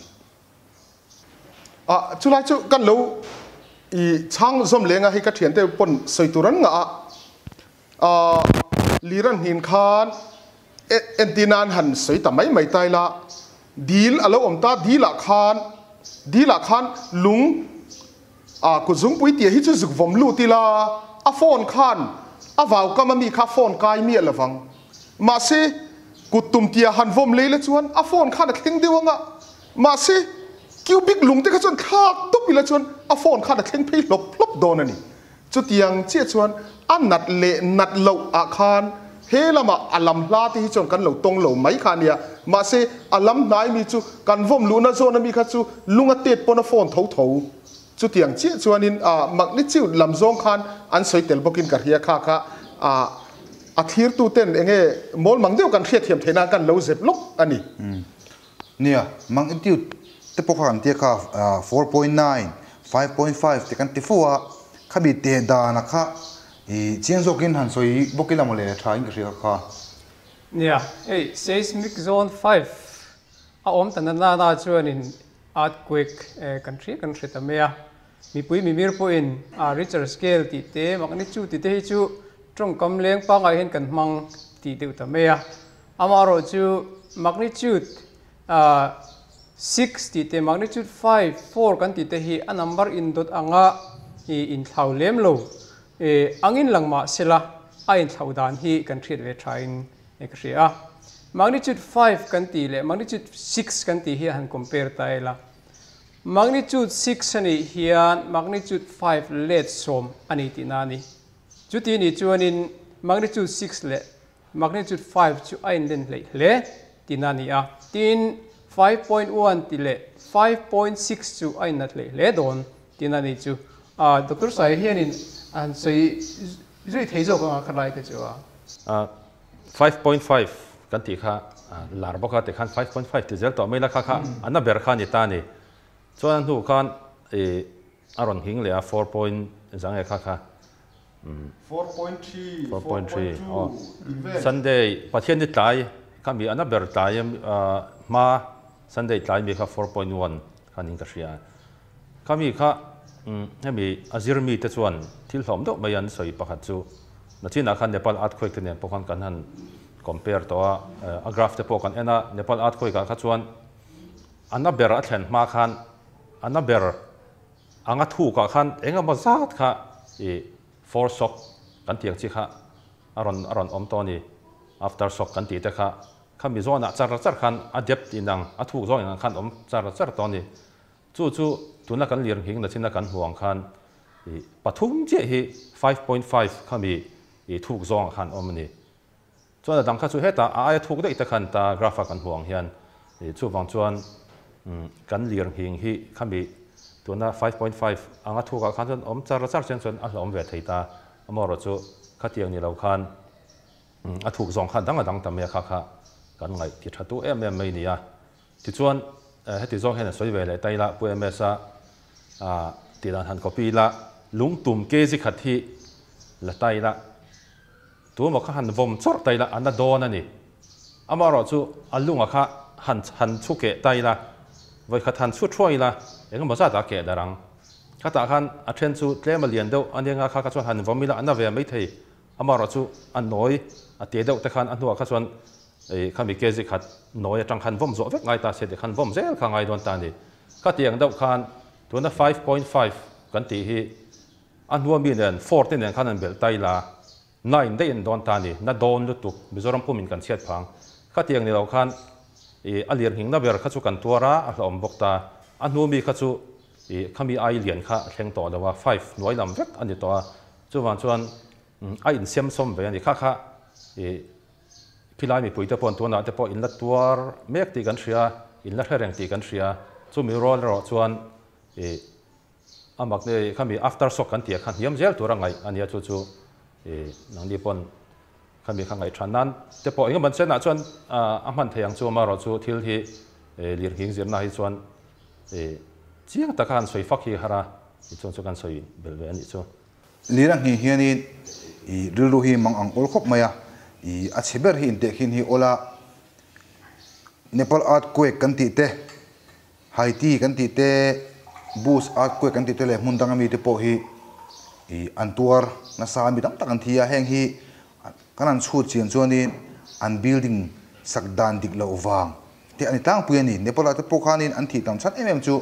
Ah chulai chu kan lo ih chhang zawm leng a, hei ka thiante pawn sawi tur an ngah a. Ah Liran hnin khan entir nan han sawi ta mai mai ta ila, dil a lo awm ta, dilah khan dilah khan lung ah kutzungpui tia hi chu zuk vawm lut ila, a phone khan A vau kam ami kha phone kai mi lawang ma se kutum tia han vom leila chuan a phone khan a thleng deuh anga ma se cubic lung te kha chuan thlak top ila chuan a phone khan a thleng phei hlop hlop dawn ani. Chutiang che chuan a nat le nat lo a khan helama alam hla te hi chuan kan lo tong lo mai kha nia. Ma se alam hnai mi chu kan vom lu na zona mi kha chu lunga tet pona phone tho tho. Chutiang che chuanin a magnitude lam zong khan an soitel bokin ka ria kha kha a a thir tu ten enge mol mang deuh kan hriat thiam theina kan lo zep lok ani. Nia magnitude te pawh kha kan tia kha 4.9 5.5 te kan ti fo a khabi te dana kha i chiang zawkin han sawi bawk ila maw le tha in ka hria kha. Nia ei seismic zone 5 a awm ta na na chuanin earthquake kan hria kan hre ta mai a. Mi pui mi mir pawhin a Richter scale tih te magnitude tih te hi chu tawngkam leng pangai hian kan hmang tih deuh ta mai a. Amaherawh chu magnitude 6 tih te magnitude 5 4 kan tih te hi a number in dot anga i in thlau lem lo. Angin langma sela a in thlau dan hi kan hriat ve thain e ka hria a. Magnitude 5 kan ti le magnitude 6 kan ti hi han compare ta ila. Magnitude 6 ani hian magnitude 5 let som ani ti na ni. Chuti ni chuanin magnitude 6 le magnitude 5 chu a in len hlei hle ti na ni a. Tin 5.1 ti le 5.6 chu a in nat hlei hle don ti na ni chu. A Dr. Sai hianin an sei zui thei zo ka khalai ka chu a. 5.5 kan ti kha lar bawk a te khan 5.5 ti zel tawh mai la kha kha an a ber kha ni ta ni. Chuan hnu khan a rawn hing leh a 4 point zang e kha kha. 4.3 4.3 oh. Sunday Pathian ni tlai kha mi an a ber tlai ma Sunday tlai mi kha 4.1 khan in ka hria. Kha mi kha hemi azir mi te chuan thil hlawm deuh mai an sawi pakhat chu na chinah khan Nepal earthquake te nen pawh khan kan han compare to a a graph te pawh kan en a. Nepal earthquake ah kha chuan an a ber a thlen hma khan an a ber anga thuk ah khan engemaw zat kha i four shock kan tiang chi kha a rawn awm tawh ni. After shock kan ti te kha kha mi zawn ah char char khan a depth inang a thuk zawng inang khan awm char char tawh ni. Chu chu tuna kan lir hing na china kan huang khan i pathum che hi 5.5 kha mi i thuk zawng khan awm ani. Chuan a dang kha chu heta a aia thuk daih te khan ta graph a kan huang hian i chu wang chuan kan lir hing hi kha mi tuna 5.5 anga thuk ah khan chuan awm char char chen chuan a hlawm ve thei ta. Amaherawh chu khatiang ni lo khan a thuk zawng khan dang a dang ta mai a kha kha kan ngai ti tha tu em em mai ni a. Tichuan heti zawng hian a sawi ve leh tai la pu MS a ti dan han copy la lung tum kg khat hi la tai la tu maw kha han vom chawrh tai la an a dawn ani. Amaherawh chu a lunga kha han han chu ke tai la voi khat han chu thuai la engemaw zat a ke darang. Khatah khan a then chu tlem a lian deuh ania kha kha chuan han vom ila an a ve mai thei. Amaherawh chu a nawi a te deuh te khan a hnuah kha chuan khami kg khat nawi atang khan vom zawh vek ngai ta se te khan vom zel kha ngai dawn ta ni. Kha tiang deuh khan tuna 5.5 kan ti hi a hnua mi nen 4 te nen khan an bel tai la 9 dei an dawn ta ni. Na dawn lutuk Mizoram pumin kan chhiat phang. Kha tiang ni lo khan a lir hing na ber kha chu kan tuara a hlawm bawk ta. A hnu mi kha chu khami ai lian kha thleng tawh lo a 5 nuai lam vek ani tawh a. Chuwang chuan a in siam som ve ani kha kha khilai mi pui te pawh tuna te pawh in la tuar mek tih kan hria in la hre reng tih kan hria. Chu mi rual erawh chuan amak ne khami after shock kan tia khan hiam zel tura ngai ania chu chu nangni pawn khami kha ngai than nan te pawh engemaw chenah chuan a hman thei ang chu amaherawh chu thil hi lir hing zirna hi chuan chiang taka han sawi fak hi hara chuan chu kan sawi bel ve ani chu. Lira ngi hianin i rilru hi mang ang ol khawp mai a i a chhe ber hi inte khin hi ola Nepal earthquake kan ti te Haiti kan ti te Bush earthquake kan ti te le hmun dang ami te pawh hi i an tuar na sa mi dang tak an thi a. Heng hi kan an chhut chian chuanin an building sak dan dik lo wang te ani tlang pui ani. Nepal te pawh khanin an thi tam chan em em chu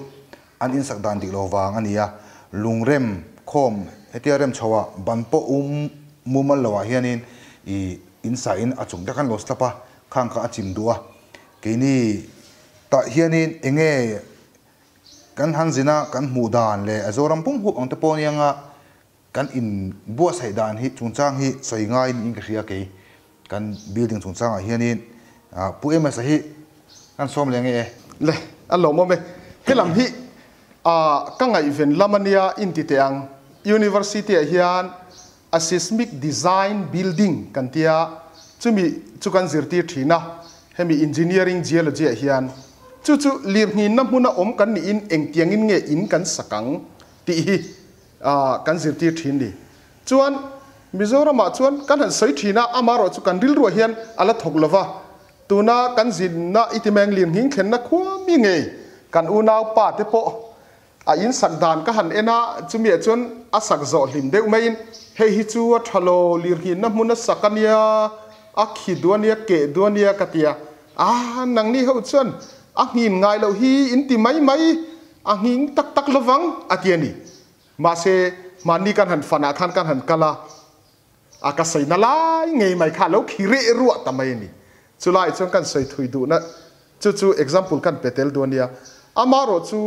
an in sak dan dik lo wang ani a. Lungrem khom hetia rem chhowa ban pawh mumal loah hianin ih in sa in a chung te khan lo slap a, khang kha a chim duh a. Keini tah hianin eng nge kan han zin a, kan hmuh dan leh a Zoram pum hup ang te pawh aniang a, kan in buatsaih dan hi chungchang hi sawi ngaiin in ka hria kei. Kan building chungchangah hianin Pu Ms-a hi kan sawm leh nge e? Le, a lawmawm e. Helam hi ka ngaihven lam ania inti teh ang. University-ah hian a seismic design building kan tia, chumi chu kan zirtir thin a, hemi engineering geology-ah hian. Chu chu lirnghinna hmuna awm kan niin engtiangin nge in kan sak ang tih hi kan zirtir thin ni. Chuan Mizoramah chuan kan han sawi thin a, amaherawh chu kan rilruah hian a la thawk lova, tuna kan zinna i ti meng lirnghing thlenna khua mi ngei kan unau pa te pawh a in sak dan ka han en a, chumiah chuan a sak zawh hlim deuh maiin hei hi chu a tha lo, lirnghinna hmun a sak a nia, a khi duh a nia, keh duh a nia ka ti a, ah nangni ho chuan a nghin ngai loh hi in ti mai mai, a nghing tak tak lovang a ti a ni. Mahse, hmanni kan han fan ah khan kan han kal a, a ka sawi na lai ngei mai kha a lo khi reh ruah ta mai a ni. Chulaiah chuan kan sawi thui duhna chu chu example kan pe tel duh a nia. Amaherawh chu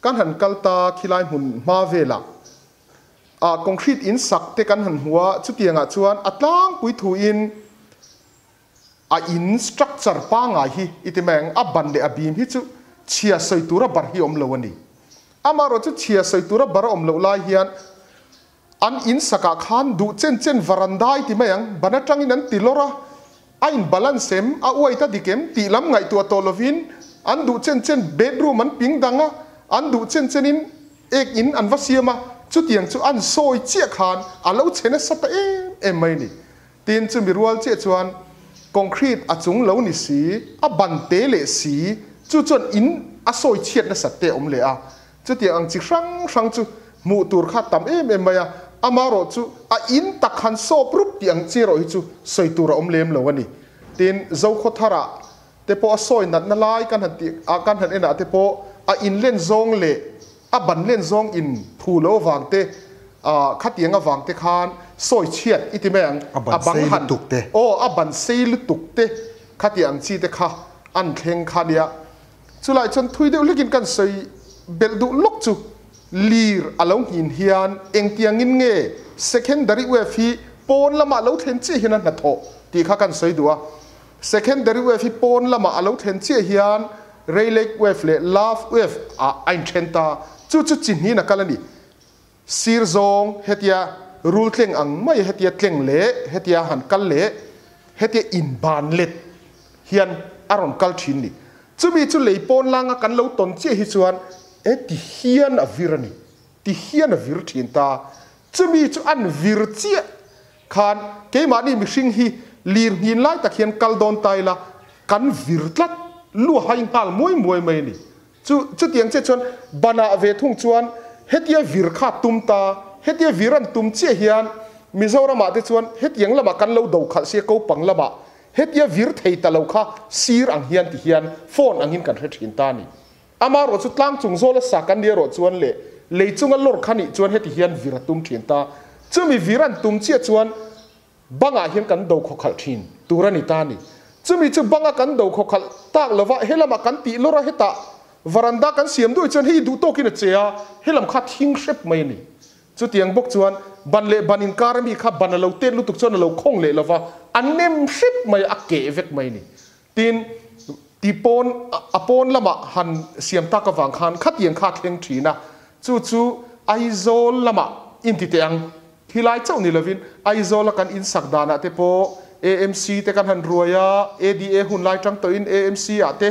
kan han kal ta khilai hmun hma velah ah concrete in sak te kan han hmu a, chutiangah chuan a tlangpui thuin a in structure pangngai hi i ti mai ang, a ban leh a bim hi chu chhia sawi tura bar hi awm lo a ni. Amaherawh chu chhia sawi tura bar a awm loh lai hian an in sakah khan duh chen chen varanda i ti mai ang, ban atangin an ti lawr a, a in balance em, a uai ta dik em tih lam ngaihtuah tawh lovin an duh chen chen bedroom an ping dang a, an duh chen chenin ek in an va siam a, chutiang chu an sawi chiah khan a lo chhe nasa ta em em mai a ni. Tin, chumi rual chiah chuan concrete a chung lo ni si, a ban te leh si, chu chuan in a sawi chhiat nasat te a awm leh a. Chutiang ang chi hrang hrang chu hmuh tur kha tam em em mai a, amaherawh chu a in tak han sawp rup tih ang chi erawh hi chu sawi tur a awm lem lo a ni. Tin, Zokhawthara te pawh a sawi natna lai kan han tih ah kan han enah te pawh a in len zawng leh a ban len zawng in phu lo avang te ah khatiang avang te khan sawi chhiat i ti mai ang A ban sei lutuk te. Aw a ban sei lutuk te khatiang ang chi te kha an thleng kha nia. Chulai chuan thui deuh hlekin kan sawi belh duh lawk chu lir a lo nghin hian engtiangin nge secondary wave hi pawn lamah lo thlen chiah hian a hnathawh tih kha kan sawi duh a. Secondary wave hi pawn lamah a lo thlen chiah hian Rayleigh wave leh Love wave ah a inthen ta. Chu chu chi hnin a kal a ni. Sir zawng hetia rul tleng ang mai hetia tleng leh hetia han kal leh hetia inban let hian a rawn kal thin ni. Chumi chu lei pawn langa kan lo tawn chiah hi chuan e ti hian a vir a ni. Ti hian a vir thin ta. Chumi chu an vir chiah Khan keimahni mihring hi lir nghin lai tak hian kal dawn ta ila, kan vir tlat luahai nghal muai muai mai a ni. Chu chutiang chiah chuan banah ve thung chuan hetia vir kha tum ta, hetia vir an tum chiah hian Mizoramah te chuan hetiang lamah kan lo do khalh sia kopang lamah hetia vir thei ta lo kha sir ang hian ti hian phone angin kan hre thin ta a ni. Amaherawh chu tlang chung zawla sa kan nih erawh chuan leh lei chunga lawr kha nih chuan heti hian vir a tum thin ta. Chumi vir an tum chiah chuan bangah hian kan do khawkhalh thin tur a ni ta a ni. Chumi chu banga kan do khawkhalh tak lova helamah kan tih lawr a hetah varanda kan siam duai chuan hei duh tawkin a che a, helam kha thing hrep mai a ni. Chutiang bawk chuan ban leh ban inkar ami kha ban a lo tet lutuk chuan a lo khawng leh lova a nem hrep mai a, a keh vek mai a ni. Tin, ti pawn a pawn lamah han siam tak avang khan khatiang kha a thleng thin a, chu chu Aizawl lamah inti teh ang. Khilai chauh ni lovin Aizawla kan insak danah te pawh AMC te kan han ruai a, ADA hun lai tang tawhin AMC ah te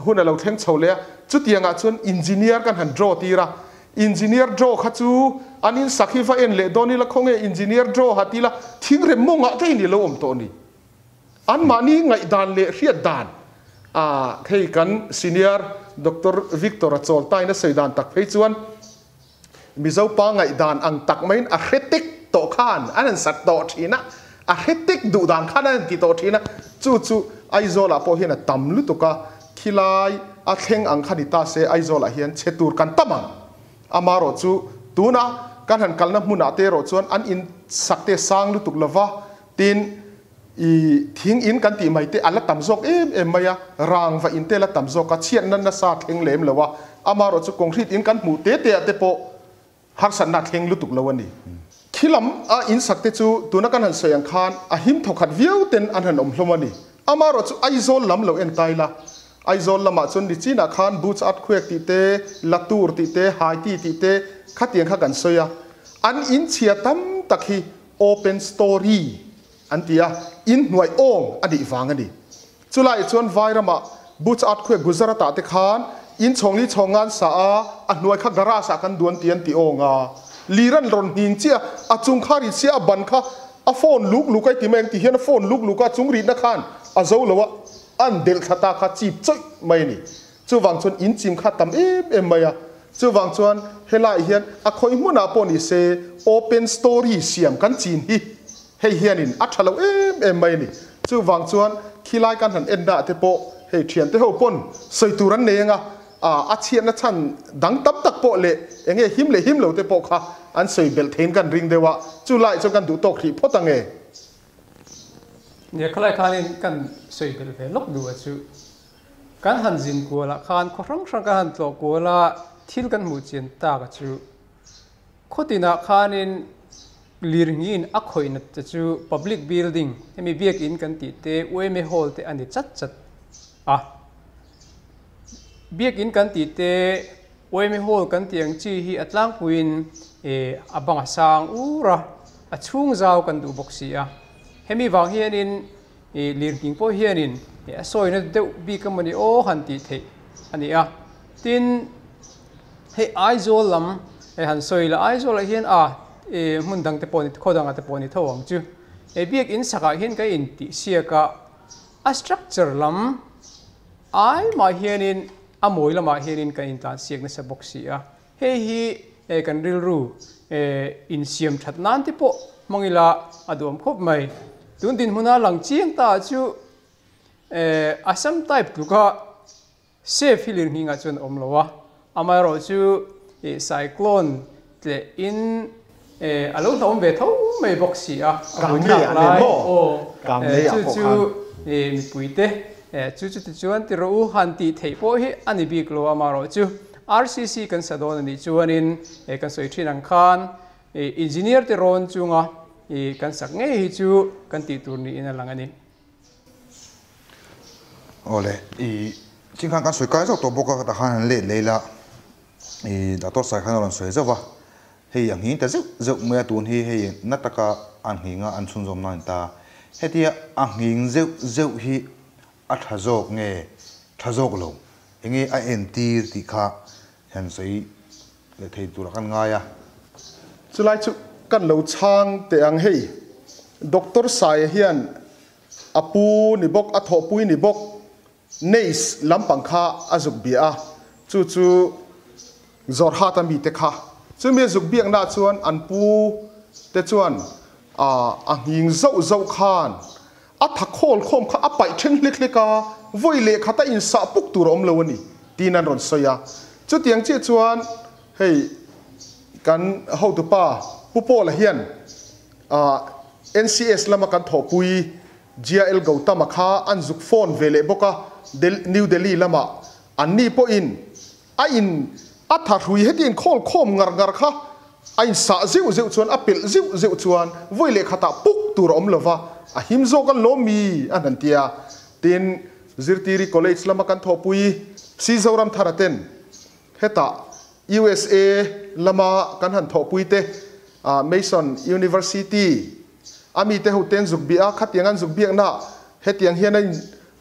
hun a lo thleng chho leh a, chutiangah chuan engineer kan han draw tir a, engineer draw kha chu an insak hi va en leh dawn ila khawnge engineer draw ha ti ila thingrem mawngah te in i lo awm tawh ni. Anmahni ngaihdan leh hriat dan a hei kan senior Doctor Victor a chawl tain a sawi dan tak phei chuan Mizo pa ngaihdan ang tak maiin a hre tek tawh khan an han sat tawh thin a, a hre tek duh dan khan an han ti tawh thin a, chu chu Aizawlah pawh hian a tam lutuk a, khilai a thleng ang kha ni ta se Aizawlah hian chhe tur kan tam ang. Amaherawh chu tuna kan han kalna hmunah te erawh chuan an in sak te sang lutuk lova, tin i thing in kan tih mai te a la tam zawk em em mai a, rangva in te la tam zawk a, chhiatna nasa thleng lem lo a, amaherawhchu concrete in kan hmuh te te ah te pawh harsatna a thleng lutuk lo a ni. Khi lam a in sak te chu tuna kan han sawi ang khan a him thawkhat viau ten an han awm hlawm a ni. Amaherawhchu Aizawl lam lo en tai la, Aizawl lamah chuan nichinah khan Boots Earthquake tih te, Latur tih te, Haiti tih te khatiang kha kan sawi a. An in chhia tam tak hi open story an ti a, in hnuai awng a nih vang a ni. Chulaiah chuan Vairamah Boots Earthquake Gujarat-ah te khan in chhawngli chhawngan sa a, a hnuai kha garage ah kan duan ti an ti awng a. Lir an rawn nghing chiah a, a chung kha rit sia a ban kha a phone luk luk a i ti mai ang ti hian a phone luk luk a, a chung ritna khan a zo lo a, an delh thla ta kha chip chawih mai a ni. Chuvang chuan in chim kha tam em em mai a. Chuvang chuan helaiah hian a khawi hmunah pawh ni se open story siam kan chin hi hei hianin a tha lo em em mai a ni. Chuvang chuan khilai kan han en dah te pawh hei thiante ho pawn sawi tur an nei anga a chhiatna chhan dang tam tak pawh leh eng nge him leh him lo te pawh kha an sawi belh theiin kan ring deuh a, chu laiah chuan kan duh tawk hrih phawt ange. Nia khalai khanin kan sawi belh ve lawk duh a chu. Kan han zin kualah khan khaw hrang hrang kan han tlawh kual a, thil kan hmuh chian tak a chu. Khaw tinah khanin lirngin a khawih nat te chu public building, hemi biakin kan tih te, UMA hall te a ni chat chat a. Biakin kan tih te, UMA hall kan tih ang chi hi a tlangpuiin a bang a sang ur a, a chhung zau kan duh bawk si a. Hemi vang hianin I lirnghing pawh hianin a sawina deuh bik emaw ni aw han tih theih a ni a. Tin, hei Aizawl lam hei han sawi la, Aizawlah hian a hmun dang te pawh ni, khaw dangah te pawh ni tho ang chu. Hei biakin sakah hian ka intih siak a, a structure lam ai mah hianin a mawi lamah hianin kan intlan siak nasa bawk si a. Hei hi kan rilru insiam that nan te pawh hmang ila a duam khawp mai. Tun dinhmuna lang chiang ta chu Assam type tluka safe hi lirnghingah chuan a awm lo a, amaherawh chu cyclone tleh in a lo hlauhawm ve tho mai bawk si a, a buaithlak lai aw chu chu mipuite chu chuti chuan ti rawh u han tih theih pawh hi a ni bik lo amaherawh chu RCC kan sa dawn a nih chuanin kan sawi thin ang khan engineer te rawn chunga kan sak ngei hi chu kan tih tur niin a lang a ni. Awle, i chin khan kan sawi kai zauh tawh bawk a, tah khan han let leh ila i doctor sai khan a rawn sawi zauh va, hei a nghing ta zeuh zeuh mai a, tun hi hei na taka a nghing a an chhunzawm nan ta. Hetia a nghing zeuh zeuh hi A tha zawk nge tha zawk lo? Enge a entir tih kha han sawi leh thei turah kan ngai a. Chulai chu kan lo chhang teh ang hei. Doctor Saia hian a pu ni bawk, a thawhpui ni bawk Nace lampang kha a zuk bia a, chu chu Zawrhata mite kha. Chumi a zuk biaknaah chuan an pu te chuan a nghing zauh zauh khan A tha khawl khawm kha a paih then hlek hlek a, vawi leh khata insah puk tur a awm lo a ni, tiin an rawn sawi a. Chutiang chiah chuan hei kan hotupa Pu Paula hian NCS lama kan thawhpui GIL Gautama kha an zuk phone ve leh bawk a, New Delhi lamah anni pawhin A in a tha hrui heti in khawl khawm ngar ngar kha a in sah zeuh zeuh chuan a pelh zeuh zeuh chuan vawi leh khatah puk tur a awm lova, a him zawk an lawm mi a hnan tia. Tin, Zirtiri College lama kan thawhpui Si Zoramthara ten hetah USA lama kan han thawhpui te Mason University a mite ho ten zuk bia khatiang an zuk biakna hetiang hian a in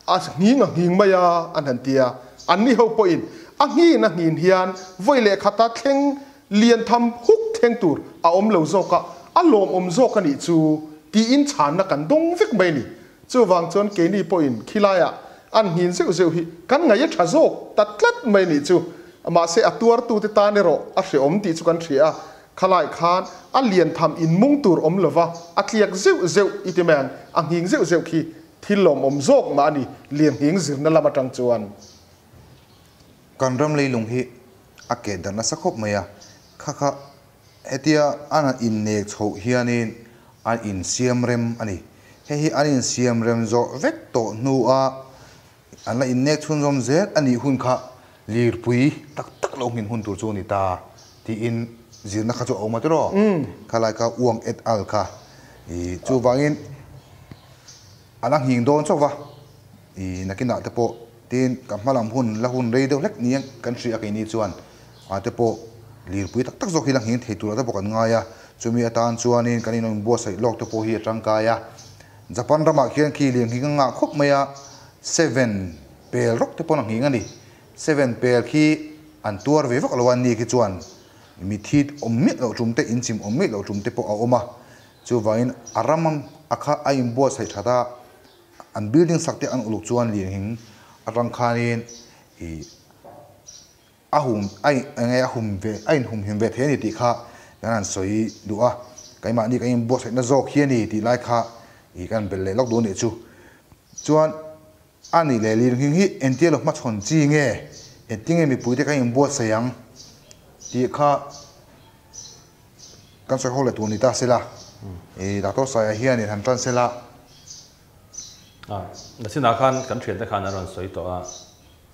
A nghing a nghing mai a, an han ti a. Anni ho pawhin a nghin a nghin hian vawi leh khata thleng lian tham huk thleng tur a awm lo zawk a, a lawmawm zawk a nih chu tiin chhanna kan dawng vek mai a ni. Chuvang chuan keini pawhin khilaiah an nghin zeuh zeuh hi kan ngaih a tha zawk ta tlat mai a nih chu. Mahse a tuartute tan erawh a hreawm tih chu kan hria a, khalai khan a lian tham inmung tur awm lova a tliak zeuh zeuh i ti mai ang, a nghing zeuh zeuh khi Thil lawmawm zawk mah a ni, Lianghing zirna lam atang chuan. Kan ram leilung hi a keh darh nasa khawp mai a, kha kha Hetia an han innek chhoh hianin an insiam rem a ni. Hei hi an insiam rem zawh vek tawh hnua an la innek chhunzawm zel a nih hun kha lirpui tak tak lo nghin hun tur chu a ni ta tiin zirna kha chu a awm a tiraw? Khalai kha Wang et al. Kha i chuvangin a la nghing dawn chauh va, i nakinah te pawh tin ka hma lam hun la hun rei deuh hlek nia kan hria keini chuan ah te pawh lirpui tak tak zawk hi la nghing thei turah te pawh kan ngai a, chumi atan chuanin kan inawm buatsaih lawk te pawh hi a tangkai a. Japan ramah khian khi lirnghing a ngah khawp mai a, seven pel rawk te pawh a nghing a ni. Seven pel khi an tuar ve vak lo a, ni khi chuan mithi awm miah loh tum te, inchim awm miah loh tum te pawh a awm a. Chuvangin a ram a kha a inbuatsaih that a, an building sak te an uluk chuan lirnghing atang khanin ih a hum a eng nge a hum ve a inhumhim ve thei a ni tih kha kan han sawi duh a, keimahni kan inbuatsaihna zawk hi a ni tih lai kha ih kan belh leh lawk duh a nih chu. Chuan a nih leh lirnghing hi entir lo hmachhawn chi nge, engtinge mipuite kan inbuatsaih ang tih kha Kan sawi ho leh tur ni ta sela, i Doctor Saia hian in han tan sela. A, nachinah khan kan thiante khan an rawn sawi tawh a,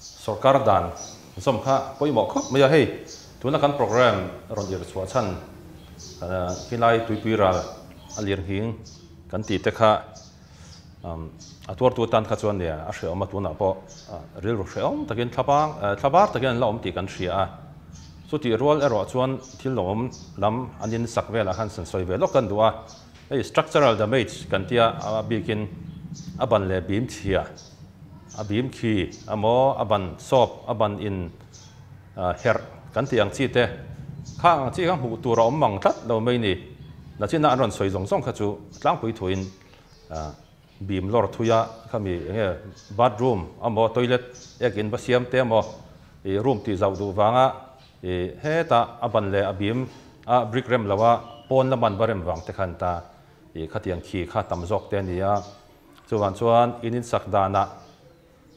sorkar dan zawm kha pawimawh khawp mai a, hei tuna kan program rawn irh chhuah chhan khilai tuipui ral a lirnghing kan tih te kha a tuartu atan kha chuan nia a hrehawm a, tunah pawh rilru hrehawm takin thlabang thlabar takin an la awm tih kan hria a. Chutih rual erawh chuan thil lawmawm lam an in sak velah khan san sawi ve lawk kan duh a, hei structural damage kan tia a bikin a ban leh bim chhia, a bim khi emaw a ban sawp a ban in herh kan tih ang chi te kha ang chi kha hmuh tur a awm mang tlat lo mai ni. Nachina an rawn sawi zawng zawng kha chu tlangpui thuin bim lawr thui a, khami eng nge bathroom emaw toilet ek in va siam te emaw ih room tih zauh duh vanga ih hetah a ban leh a bim a brick rem lo a pawn laman va rem vang te khan ta ih khatiang khi kha tam zawk te a ni a, chuvang chuan in insak danah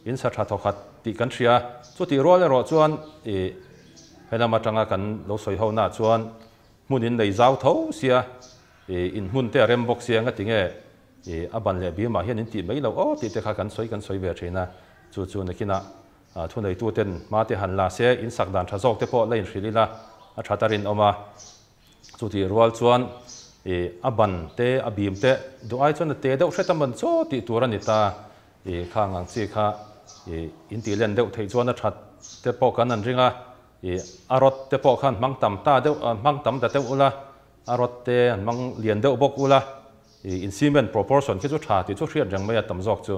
in sa tha thawkhat tih kan hria, chutih rual erawh chuan ih helam atanga kan lo sawi ho naah chuan hmun in nei zau tho sia ih in hmun te a rem bawk sia nga tinge Ih, a ban leh bimah hian in tih mai loh aw tih te kha kan sawi kan sawi ve thin a, chu chu nakinah thuneituten hma te han la se, in sak dan tha zawk te pawh la inhrilh ila a tha ta rinawm a. Chutih rual chuan ih, a ban te a bim te duh ai chuan a te deuh hret a man chaw tih tur a ni ta. Ih, khang ang chi kha ih, in tih len deuh theih chuan a that te pawh kan han ring a, ih, a rawt te pawh khan hmang tam ta deuh, hmang tam ta deuh ula, a rawt te an hmang lian deuh bawk ula. I in cement proportion khi chu tha tih chu hriat reng mai a tam zawk chu.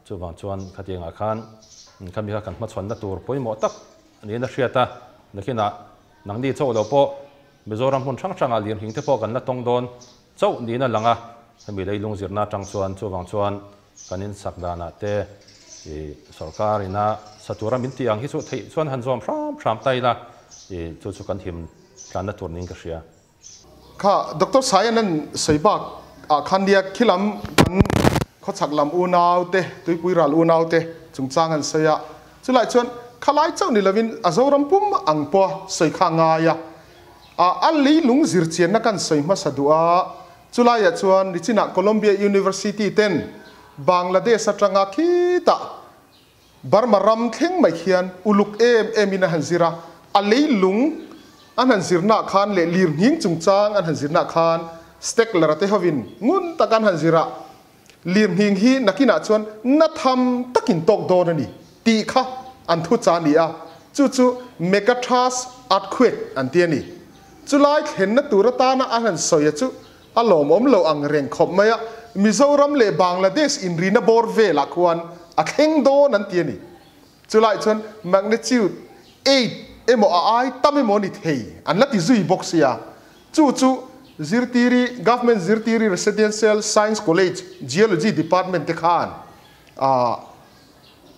Chuvang chuan khatiangah khan khami kha kan hmachhawnna tur pawimawh tak niin a hriat a, nakinah nangni chauh lo pawh Mizoram hmun hrang hrangah lirnghing te pawh kan la tawng dawn chauh niin a lang a, hemi leilung zirna atang chuan chuvang chuan kan insak danah te i sorkar ina sa tura min tih ang hi chu theih chuan han zawm hram hram ta ila i chu chu kan him tlanna tur niin ka hria. Kha Doctor Saian an sawi bak ah khan nia khilam kan khawchhak lam unau te, tuipui ral unau te chungchang an sawi a, chulai chuan khalai chauh ni lovin a Zoram pum ang pawha sawi kha a ngai a, a leilung zirchianna kan sawi hmasa duh a, chulaiah chuan nichinah Columbia University ten Bangladesh atanga khitah Burma ram thleng mai khian uluk em em in a han zir a, a leilung an han zirnaah khan leh lirnghing chungchang an han zirnaah khan Steckler a te hovin ngun tak an han zir a, lirnghing hi nakinah chuan na tham takin tawk dawn a ni tih kha an thu cha a ni a, chu chu Megatrust earthquake an ti a ni. Chulai thlenna tur atana an han sawi a chu A lawmawm lo ang reng khawp mai a, Mizoram leh Bangladesh inrina bawr velah khuan a thleng dawn an ti a ni. Chulai chuan magnitude eight emaw a ai tam emaw ni thei an la ti zui bawk sia. Chu chu Zirtiri, Government Zirtiri Residential Science College Geology Department te khan ah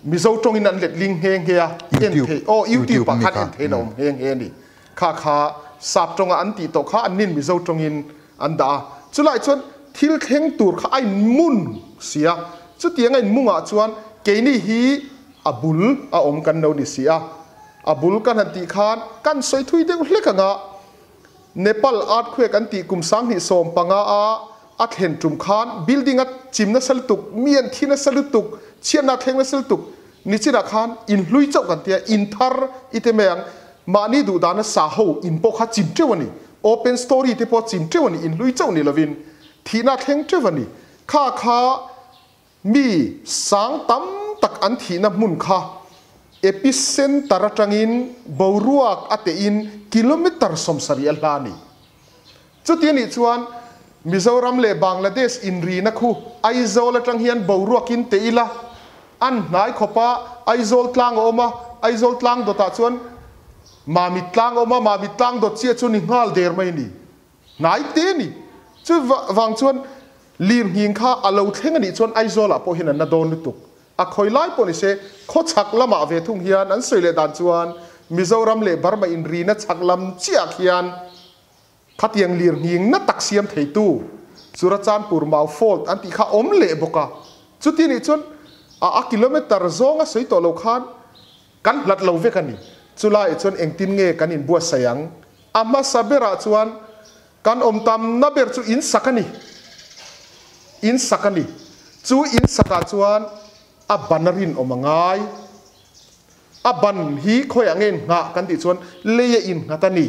Mizo tawngin an let ling nghe nghe a, en theih, aw YouTube ah khan en theih a awm nghe nghe a ni. Kha kha sap tawnga an tih tawh kha an nin Mizo tawngin an dah a. Chulai chuan thil thleng tur kha a inmun si a, chutiang a inmungah chuan keini hi a bul a awm kan lo ni si a. A bul kan han tih khan kan sawi thui deuh hlek ang a. Nepal earthquake an tih kum 2015 a a thlen tum khan building a chim nasa lutuk, mi an thi nasa lutuk, chhiatna thleng nasa lutuk ni chinah khan in hlui chauh kan tia, in thar i te mai ang, mahni duh dana sa ho in pawh kha chim teuh a ni, open story te pawh chim teuh a ni, in hlui chauh ni lovin thihna thleng teuh a ni. Kha kha mi sang tam tak an thihna hmun kha epicenter atangin boruak a tein kilometer 70 a hla ni. Chuti anih chuan Mizoram leh Bangladesh inrina khu Aizawl atang hian boruakin te ila an hnai khawpa Aizawl tlang a awm a, Aizawl tlang dawtah chuan Mamit tlang a awm a, Mamit tlang dawt chiah chu ni nghal der mai ni. Hnai te ni. Chu vang chuan lirnghing kha a lo thleng anih chuan Aizawlah pawh hian an na dawn lutuk. A khawi lai pawh ni se, khawchhak lamah ve thung hian an sawi leh dan chuan Mizoram leh Burma inrina chhak lam chiah khian Khatiang lirnghing na tak siam theitu Churachandpur Mau Fault an tih kha awm leh bawk a. Chuti nih chuan a a kilometer zawng a sawi tawh lo khan kan hlat lo vek a ni. Chulaiah chuan engtin nge kan inbuatsaih ang? A hmasa berah chuan kan awm tamna ber chu in sak a ni. In sak a ni. Chu in sakah chuan a ban a rinawm a ngai. A ban hi khawiah nge in nghah kan tih chuan lei a innghat a ni.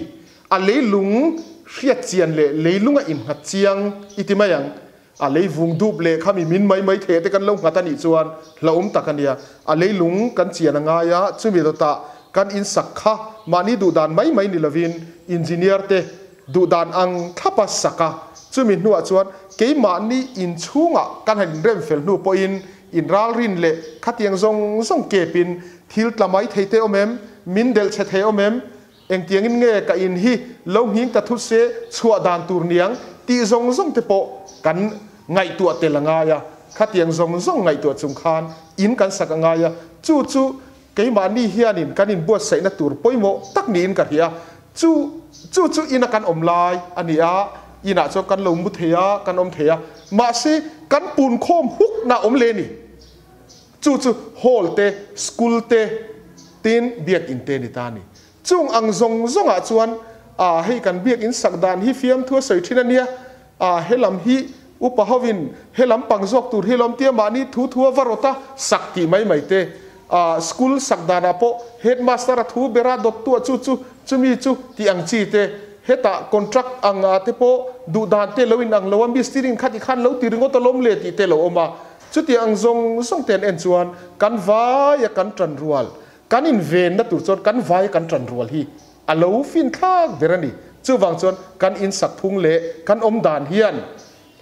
A leilung hriat chian leh leilung a innghat chiang i ti mai ang. A lei vung dup leh khami min mai mai theh te kan lo nghat a nih chuan hlauhawm tak a nia. A leilung kan chian a ngai a, chumi dawtah kan insak kha mahni duhdan mai mai ni lovin engineer te duhdan ang thlapa sak a, chumi hnuah chuan keimahni inchhungah kan han inrem fel hnu pawhin In ralrin leh khatiang zawng zawng kepin thil tla mai thei te awm em? Min delh chhe thei awm em? Engtiangin nge ka in hi lo nghing ta thut se chhuah dan tur niang tih zawng zawng te pawh kan ngaihtuah tel a ngai a. Khatiang zawng zawng ngaihtuah chung khan in kan sak a ngai a. Chu chu keimahni hianin kan inbuatsaihna tur pawimawh tak niin ka hria. Chu chu chu ina kan awm lai a ni a, inah chuan kan lo mu thei a, kan awm thei a, mahse kan pun khawm huk na awm le ni. Chu chu hall te, school te, tin biakin te ni ta a ni. Chung ang zawng zawngah chuan a hei kan biakin sak dan hi fiamthu a sawi thin a nia, a helam hi upa hovin helam pang zawk tur hi lawm tia mahni thu thu a va rawt a sak tih mai mai te. A school sak danah pawh headmaster a thu bera dawttu a chu chu chumi chu tih ang chi te. Hetah contract ang ah te pawh duh dan te lo in ang lo a mistiri in khat i khan lo ti ringawt alawm le tih te lo awm a. Chuti ang zawng zawng te an en chuan kan vai a kan tan rual kan invenna tur chuan kan vai a kan tan rual hi a lo fin thlak ber a ni. Chuvang chuan kan insak phung leh kan awm dan hian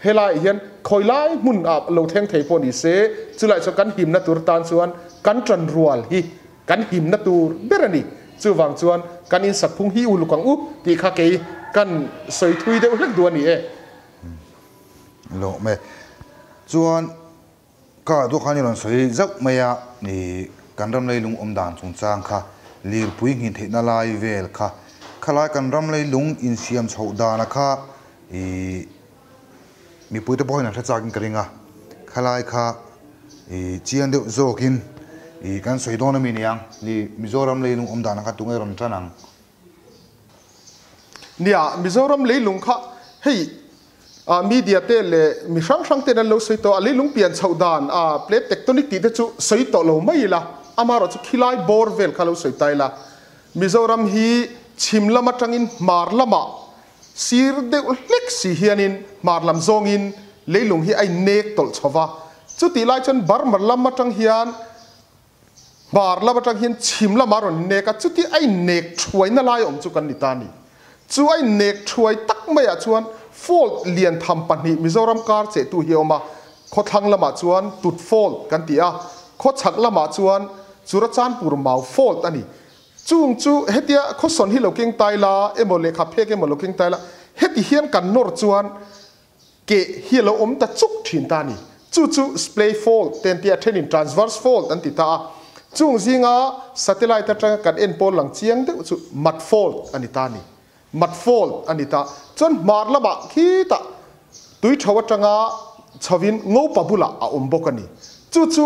helaiah hian khawi lai hmun ah lo thleng thei pawh ni se, chulai chuan kan himna tur tan chuan kan tan rual hi kan himna tur ber a ni. Chuvang chuan kan insak phung hi uluk ang u tih kha kei kan sawi thui deuh hlek duh a ni e. Lawm e. Chuan Ka duh khan i rawn sawi zauh mai a, i kan ram leilung awm dan chungchang kha, lirpui nghin theihna lai vel kha, khalai kan ram leilung insiam chhoh dana kha i mipuite pawhin an hre chakin ka ring a, khalai kha i chiang deuh zawkin i kan sawi dawn ami niang, ni Mizoram leilung awm dana kha tunge rawn tan ang? Nia, Mizoram leilung kha hei media te leh mi hrang hrang ten an lo sawi tawh a, leilung pian chhoh dan plate tectonic tih te chu sawi tawh lo mai ila, amaherawhchu khilai bawr vel kha lo sawi ta ila. Mizoram hi chhim lam atangin hmar lamah sir deuh hlek si hianin hmar lam zawngin leilung hi a innek tawlh chho va, chutih lai chuan Burma lam atang hian Hmar lam atang hian chhim lamah a rawn innek a, chuti a innek thuaina lai awm chu kan ni ta a ni. Chu a innek thuai tak maiah chuan fault lian tham pahnih Mizoram kar chehtu hi a awm a, khawthlang lamah chuan Tut fault kan ti a, khawchhak lamah chuan Churachandpur Mau fault a ni. Chung chu hetia khawsawn hi lo keng tai la emaw lehkha phek emaw lo keng tai la, heti hian kan nawr chuan Keh hi a lo awm ta chuk thin ta a ni. Chu chu splay fault te an ti a, thenin transverse fault an ti ta a. Chung zinga satellite atanga kan en pawl lang chiang deuh chu mat fault a ni ta a ni. Mat fault a ni ta. Chuan hmar lamah khitah tui tho atanga chhovin ngopa bulah a awm bawk a ni. Chu chu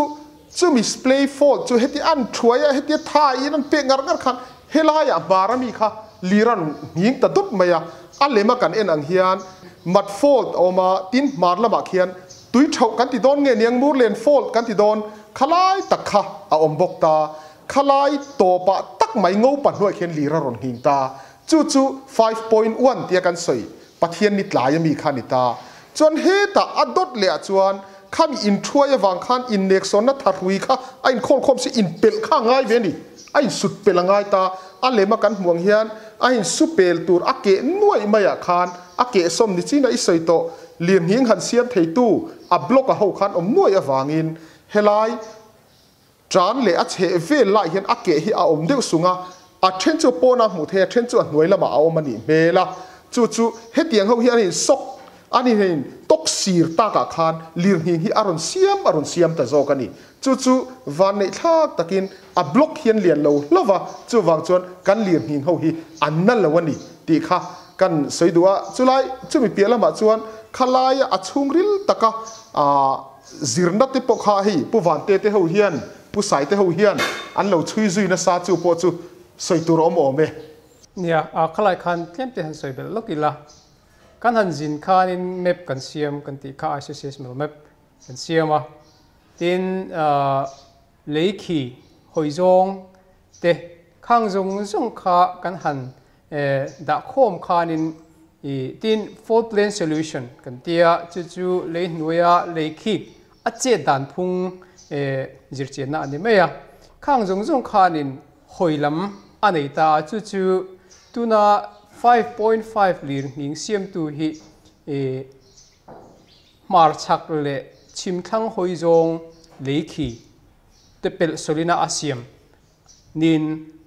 chumi splay fault chu heti an thuai a, heti a thaiin an pek ngar ngar khan helaiah hmar ami kha lir a rawn nghing ta dawt mai a. A lema kan en ang hian mat fault a awm a, tin hmar lamah khian tui thauh kan ti dawn nge niang Murlen fault kan ti dawn khalai tak kha a awm bawk ta. Khalai tawpah tak mai ngopa hnuai khian lir a rawn nghing ta. Chu chu 5.1 tia kan sawi Pathian ni tlai ami kha a ni ta. Chuan hetah a dawt leh ah chuan khami inthuai avang khan inneksawnna thahrui kha a inkhawlkhawm si inpelh kha a ngai ve a ni. A insut pelh a ngai ta. A lema kan hmuh ang hian a insu pel tur a keh nuaih maiah khan a kehsawm ni chin a i sawi tawh lirnghing han siam theitu a block a ho khan awm nuaih avangin helai Tan leh a chheh vel lai hian a keh hi a awm deuh sung a, a then chu pawnah hmuh theih a, then chu a hnuai lamah a awm a nih hmel a. Chu chu hetiang ho hi an insawk, an inhen tawk sir takah khan lirnghing hi a rawn siam a rawn siam ta zawk a ni. Chu chu vanneih thlak takin a block hian lian lo hlauh va, chuvang chuan kan lirnghing ho hi an na lo a ni tih kha kan sawi duh a. Chulai chumi piah lamah chuan khalaia a chhungril taka aah Zirna te pawh kha hei Pu Vante te ho hian, Pu Sai te ho hian an lo chhui zui nasa chu pawh chu sawi tur a awm awm e. Nia, a khalai khan tlem te han sawi belh lawk ila. Kan han zin khanin map kan siam kan tih kha ICCS map kan siam a. Tin, lei khi hawi zawng te khang zawng zawng kha kan han dah khawm khanin i tin fault plane solution kan tia chu chu lei hnuaia lei khik a chet dan phung zirchianna a ni mai a. Khang zawng zawng khanin hawi lam a nei ta a, chu chu tuna 5.5 lir nghing siamtu hi hmarchhak leh chhimthlang hawi zawng lei khi te pelh sawlina a siam niin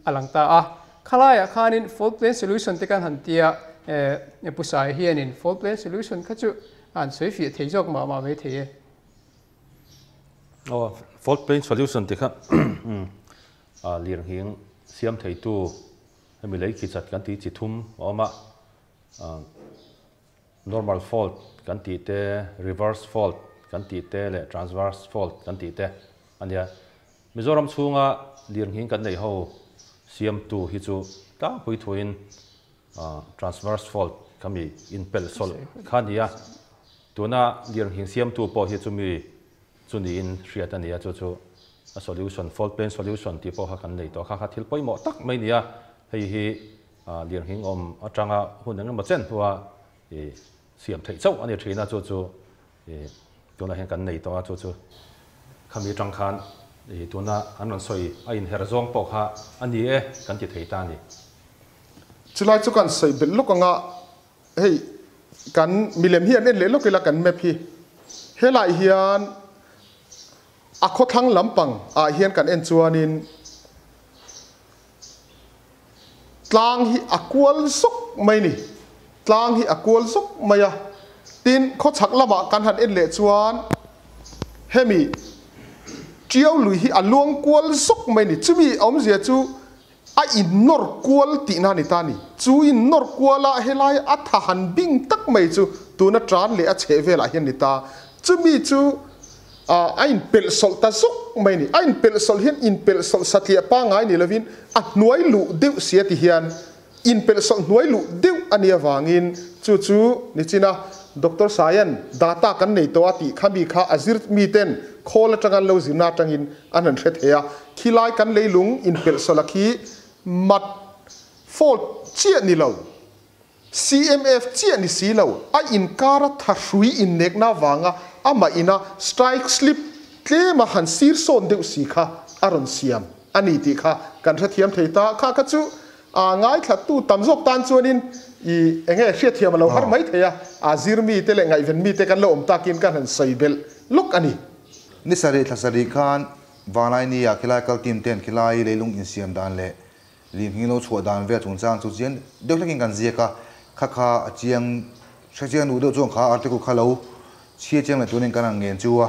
a lang ta a. Khalaiah khanin fault plane solution te kan han tia eh Pu Sai hianin fault plane solution kha chu a han sawi fiah thei zawk mah mah mai thei e. Aw, fault plane solution ti kha lirnghing siam theitu hemi lei khi chat kan tih chi thum a awm a. Normal fault kan tih te, reverse fault kan tih te leh transverse fault kan tih te a nia. Mizoram chhunga lirnghing kan neih ho siamtu hi chu tlangpui thuin transverse fault kha mi inpelh sawlh kha a ni a. Tuna lirnghing siamtu pawh hi chumi chu niin hriat a ni a, chu chu a solution, fault plane solution tih pawh kha kan nei tawh a, kha kha thil pawimawh tak mai a ni a. Hei hi lirnghing awm atanga hun eng emaw chen hnua siam theih chauh a ni thin a, chu chu tunah hian kan nei tawh a, chu chu khami atang khan tuna an rawn sawi a inher zawng pawh kha a ni e kan ti thei ta a ni. Chulai chu kan sawi belh lawk anga hei kan milem hi an en leh lawk ila kan map hi helai hian a khawthlang lampang ah hian kan en chuanin Tlang hi a kual zawk mai ni. Tlang hi a kual zawk mai a. Tin, khawchhak lamah kan han en leh chuan hemi Tiau lui hi a luang kual zawk mai ni. Chumi awmzia chu a innawr kual tihna a ni ta ni. Chu innawr kuala helai a tha han bing tak mai chu tuna tan leh a chheh velah hian ni ta. Chumi chu A inpelh sawlh ta zawk mai a ni. A inpelh sawlh hian inpelh sawlh satliah pangngai ni lovin a hnuai luh deuh sia ti hian inpelh sawlh hnuai luh deuh a nih avangin chu chu nichina Doctor Saian data kan nei tawh a tih kha mi kha a zir miten khawl atanga an lo zirna atangin an han hre thei a. Khilai kan leilung inpelh sawlh a khi mat fault chiah ni lo. CMF chiah ni si lo, a inkara thahrui innekna avanga amah ina strike slip tlema han sir sawn deuh si kha a rawn siam a ni tih kha kan hrethiam thei ta. Kha kha chu a ngaithlattu tam zawk tan chuanin i enge hriatthiam a lo har mai thei a, a zir mite leh ngaihven mite kan lo awm takin kan han sawi belh lawk a ni. Ni sarih thla sarih khan Vanglaini-ah khilai kal team ten khilai leilung insiam dan leh Lim hi lo chhuah dan vel chungchang chu chiang deuh hlekin kan ziak a, kha kha a chiang hre chiang duh deuh chuan kha article kha lo chhia chiang leh turin kan han ngen chu a.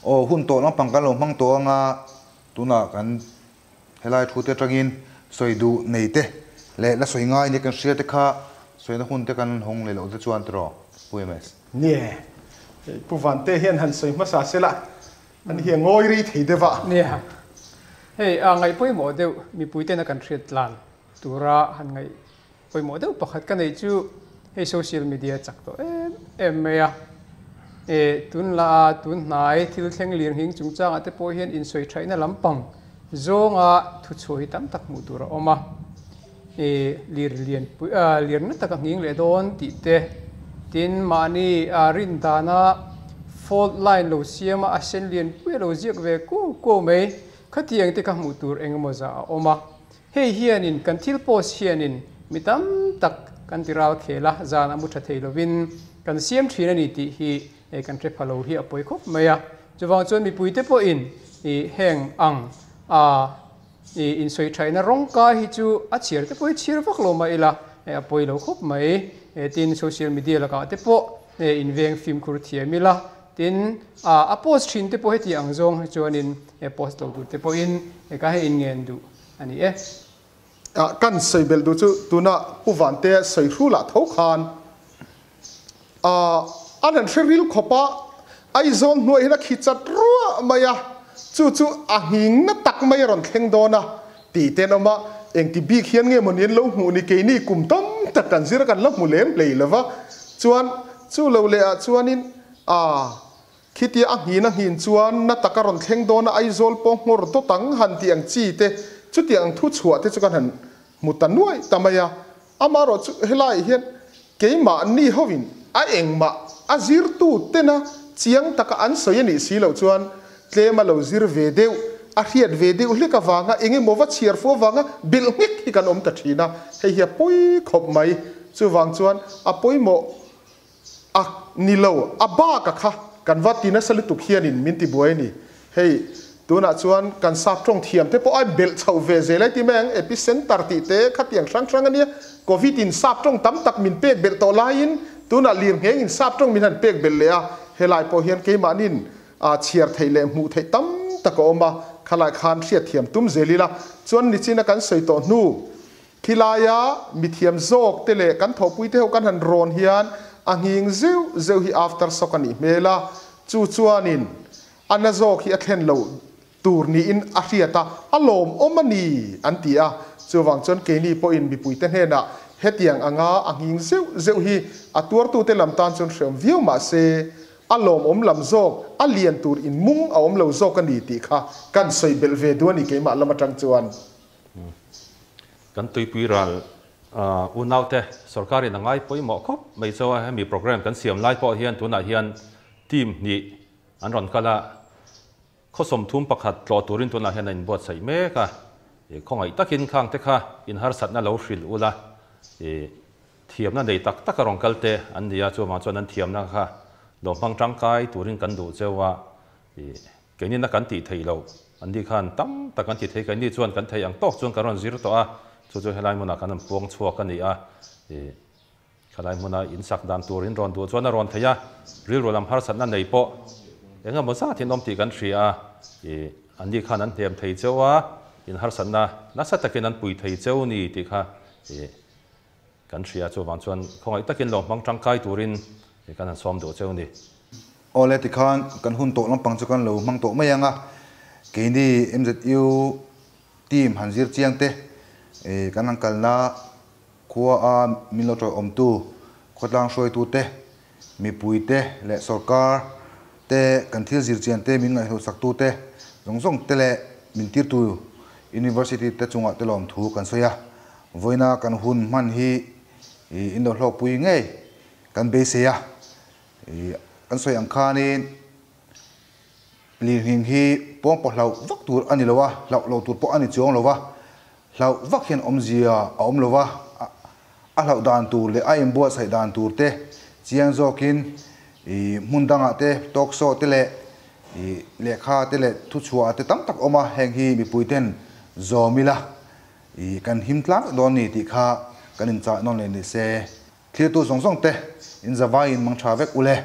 Aw hun tawh lampang kan lo hmang tawh anga tunah kan helai thu te atangin sawi duh nei te leh la sawi ngai nia kan hria te kha sawina hun te kan hawng leh loh te chuan tiraw Pu MS. Nie, Pu Vante hian han sawi hmasa sela An hi a ngawi rei thei deuh a. Nia. Hei a ngaih pawimawh deuh mipui tena kan hriat tlan tura han ngaih Pawimawh deuh pakhat ka neih chu hei social media chak tawh em em mai a. E tunla a tun hnai thil thleng lir nghing chungchangah te pawh hian insawi thaihna lampang zawnga thuchhuah hi tam tak hmuh tur a awm a. E lir lian pui a lir na taka nghing leh dawn tih te tin mahni a rin dana fault line lo siama a sen lian pui a lo ziak ve kuau kuau mai. Khatiang te kha hmuh tur engemaw zah a awm a. Hei hianin kan thil post hianin mi tam tak kan ti ral khel a, zan a mu tha thei lovin kan siam thin a ni tih hi kan hre pha lo hi a pawi khawp mai a. Chuvang chuan mipuite pawhin heng ang a insawi thaihna rawng kai hi chu a chhiar te pawh hi chhiar vak lo mah ila a pawi lo khawp mai. Tin, social media lakah te pawh inveng fimkhur thiam ila. Tin, a post thin te pawh heti ang zawng hi chuanin post lo tur te pawhin ka hei inngen duh a ni e. Kan sawi belh duh chu tuna Pu Vante sawi hrulah tho khan an han hre ril khawp a, Aizawl hnuai hian a khi chat ruah mai a, chu chu a nghing na tak mai a rawn thleng dawn a tih te an awm a, engti bik hian nge mawni an lo hmuh ni keini kum tam tak kan zir a kan la hmu lem hlei lo va, chuan chu lo leh ah chuanin A, khitia a nghin a nghin chuan na taka rawn thleng dawn a Aizawl pawh nghawr dawt ang han tih ang chi te, chutiang ang thu chhuah te chu kan han hmu ta nuaih ta mai a. Amaherawh chu helaiah hian keimahni hovin a engmah a zirtu tena chiang taka an sawi a nih si loh chuan tlem a lo zir ve deuh, a hriat ve deuh hlek avanga eng emaw va chhiar fu avanga bilh nghek hi kan awm ta thin a, hei hi a pawi khawp mai. Chuvang chuan a pawimawh A, ni lo, a bak a kha kan va ti nasa lutuk hianin min ti buai a ni. Hei, tunah chuan kan sap tawng thiam te pawh a belh chhoh ve zel ai ti mai ang, epicenter tih te khatiang hrang hrang a nia. Covid in sap tawng tam tak min pek belh tawh laiin tunah lirngheng in sap tawng min han pek belh leh a, helai pawh hian keimahnin a chhiar theih leh hmuh theih tam tak a awm a, khalai khan hriatthiam tum zel ila chuan nichina kan sawi tawh hnu Khilaia mithiam zawk te leh kan thawhpui te ho kan han rawn hian a nghing zeuh zeuh hi after shock a nih hmel a, chu chuanin a na zawk hi a thlen loh tur niin a hriat a, a lawmawm a ni an ti a. Chuvang chuan keini pawhin mipuite hnenah hetiang anga a nghing zeuh zeuh hi a tuartute lam tan chuan hreawm viau mah se a lawmawm lam zawk, a lian tur in mung a awm lo zawk a ni tih kha kan sawi belh ve duh a ni keimah lam atang chuan. Kan tuipui ral unaute sorkarin a ngai pawimawh khawp mai chu a, hemi program kan siam lai pawh hian tunah hian team hnih an rawn kal a, khaw 31 tlawh turin tunah hian a inbuatsaih mek a, khawngaih takin khang te kha inharsatna lo hrilh ula, thiamna nei tak tak a rawn kal te an ni a, chuvang chuan an thiamna kha lo hmang tangkai turin kan duh cheu a. Keini na kan tih theih loh, an ni khan tam tak an ti thei, keini chuan kan theih ang tawk chuan kan rawn zir tawh a, chu chu helai hmunah kan rawn puang chhuak a ni a, ih khalai hmuna in sak dan tur in rawn duh chuan a rawn thei a, rilru lam harsatna nei pawh eng emaw zat in awm tih kan hria a, ih an ni khan an hnem thei cheu a, in harsatna nasa takin an pui thei cheu ni tih kha ih kan hria, chuvang chuan khawngaih takin lo hmang tangkai turin kan han sawm duh cheu ni. Awle tikhan kan hun tawh lampang chu kan lo hmang tawh mai ang a, keini MZU team han zir chiang te kan han kalna khua a min lo tawiawmtu khawtlang hruaitu te, mipui te leh sorkar te kan thil zir chian te min ngaihhlut saktu te zawng zawng te leh min tirtu University te chungah te lawmthu kan sawi a, vawiina kan hun hman hi in lo hlawkpui ngei kan beisei a. Kan sawi ang khanin lirnghing hi pawngpaw hlauh vak tur a ni lo a, hlauh lo tur pawh a ni chuang lo va, hlauh vak hian awmzia a awm lo va, a hlauh dan tur leh a inbuatsaih dan tur te chiang zawkin hmun dangah te talk show te leh lehkha te leh thuchhuah te tam tak awm a, heng hi mipui ten zawm ila kan him tlang dawn ni tih kha kan inchah nawn leh ni se. Thiltu zawng zawng te in zavaiin mang tha vek ule.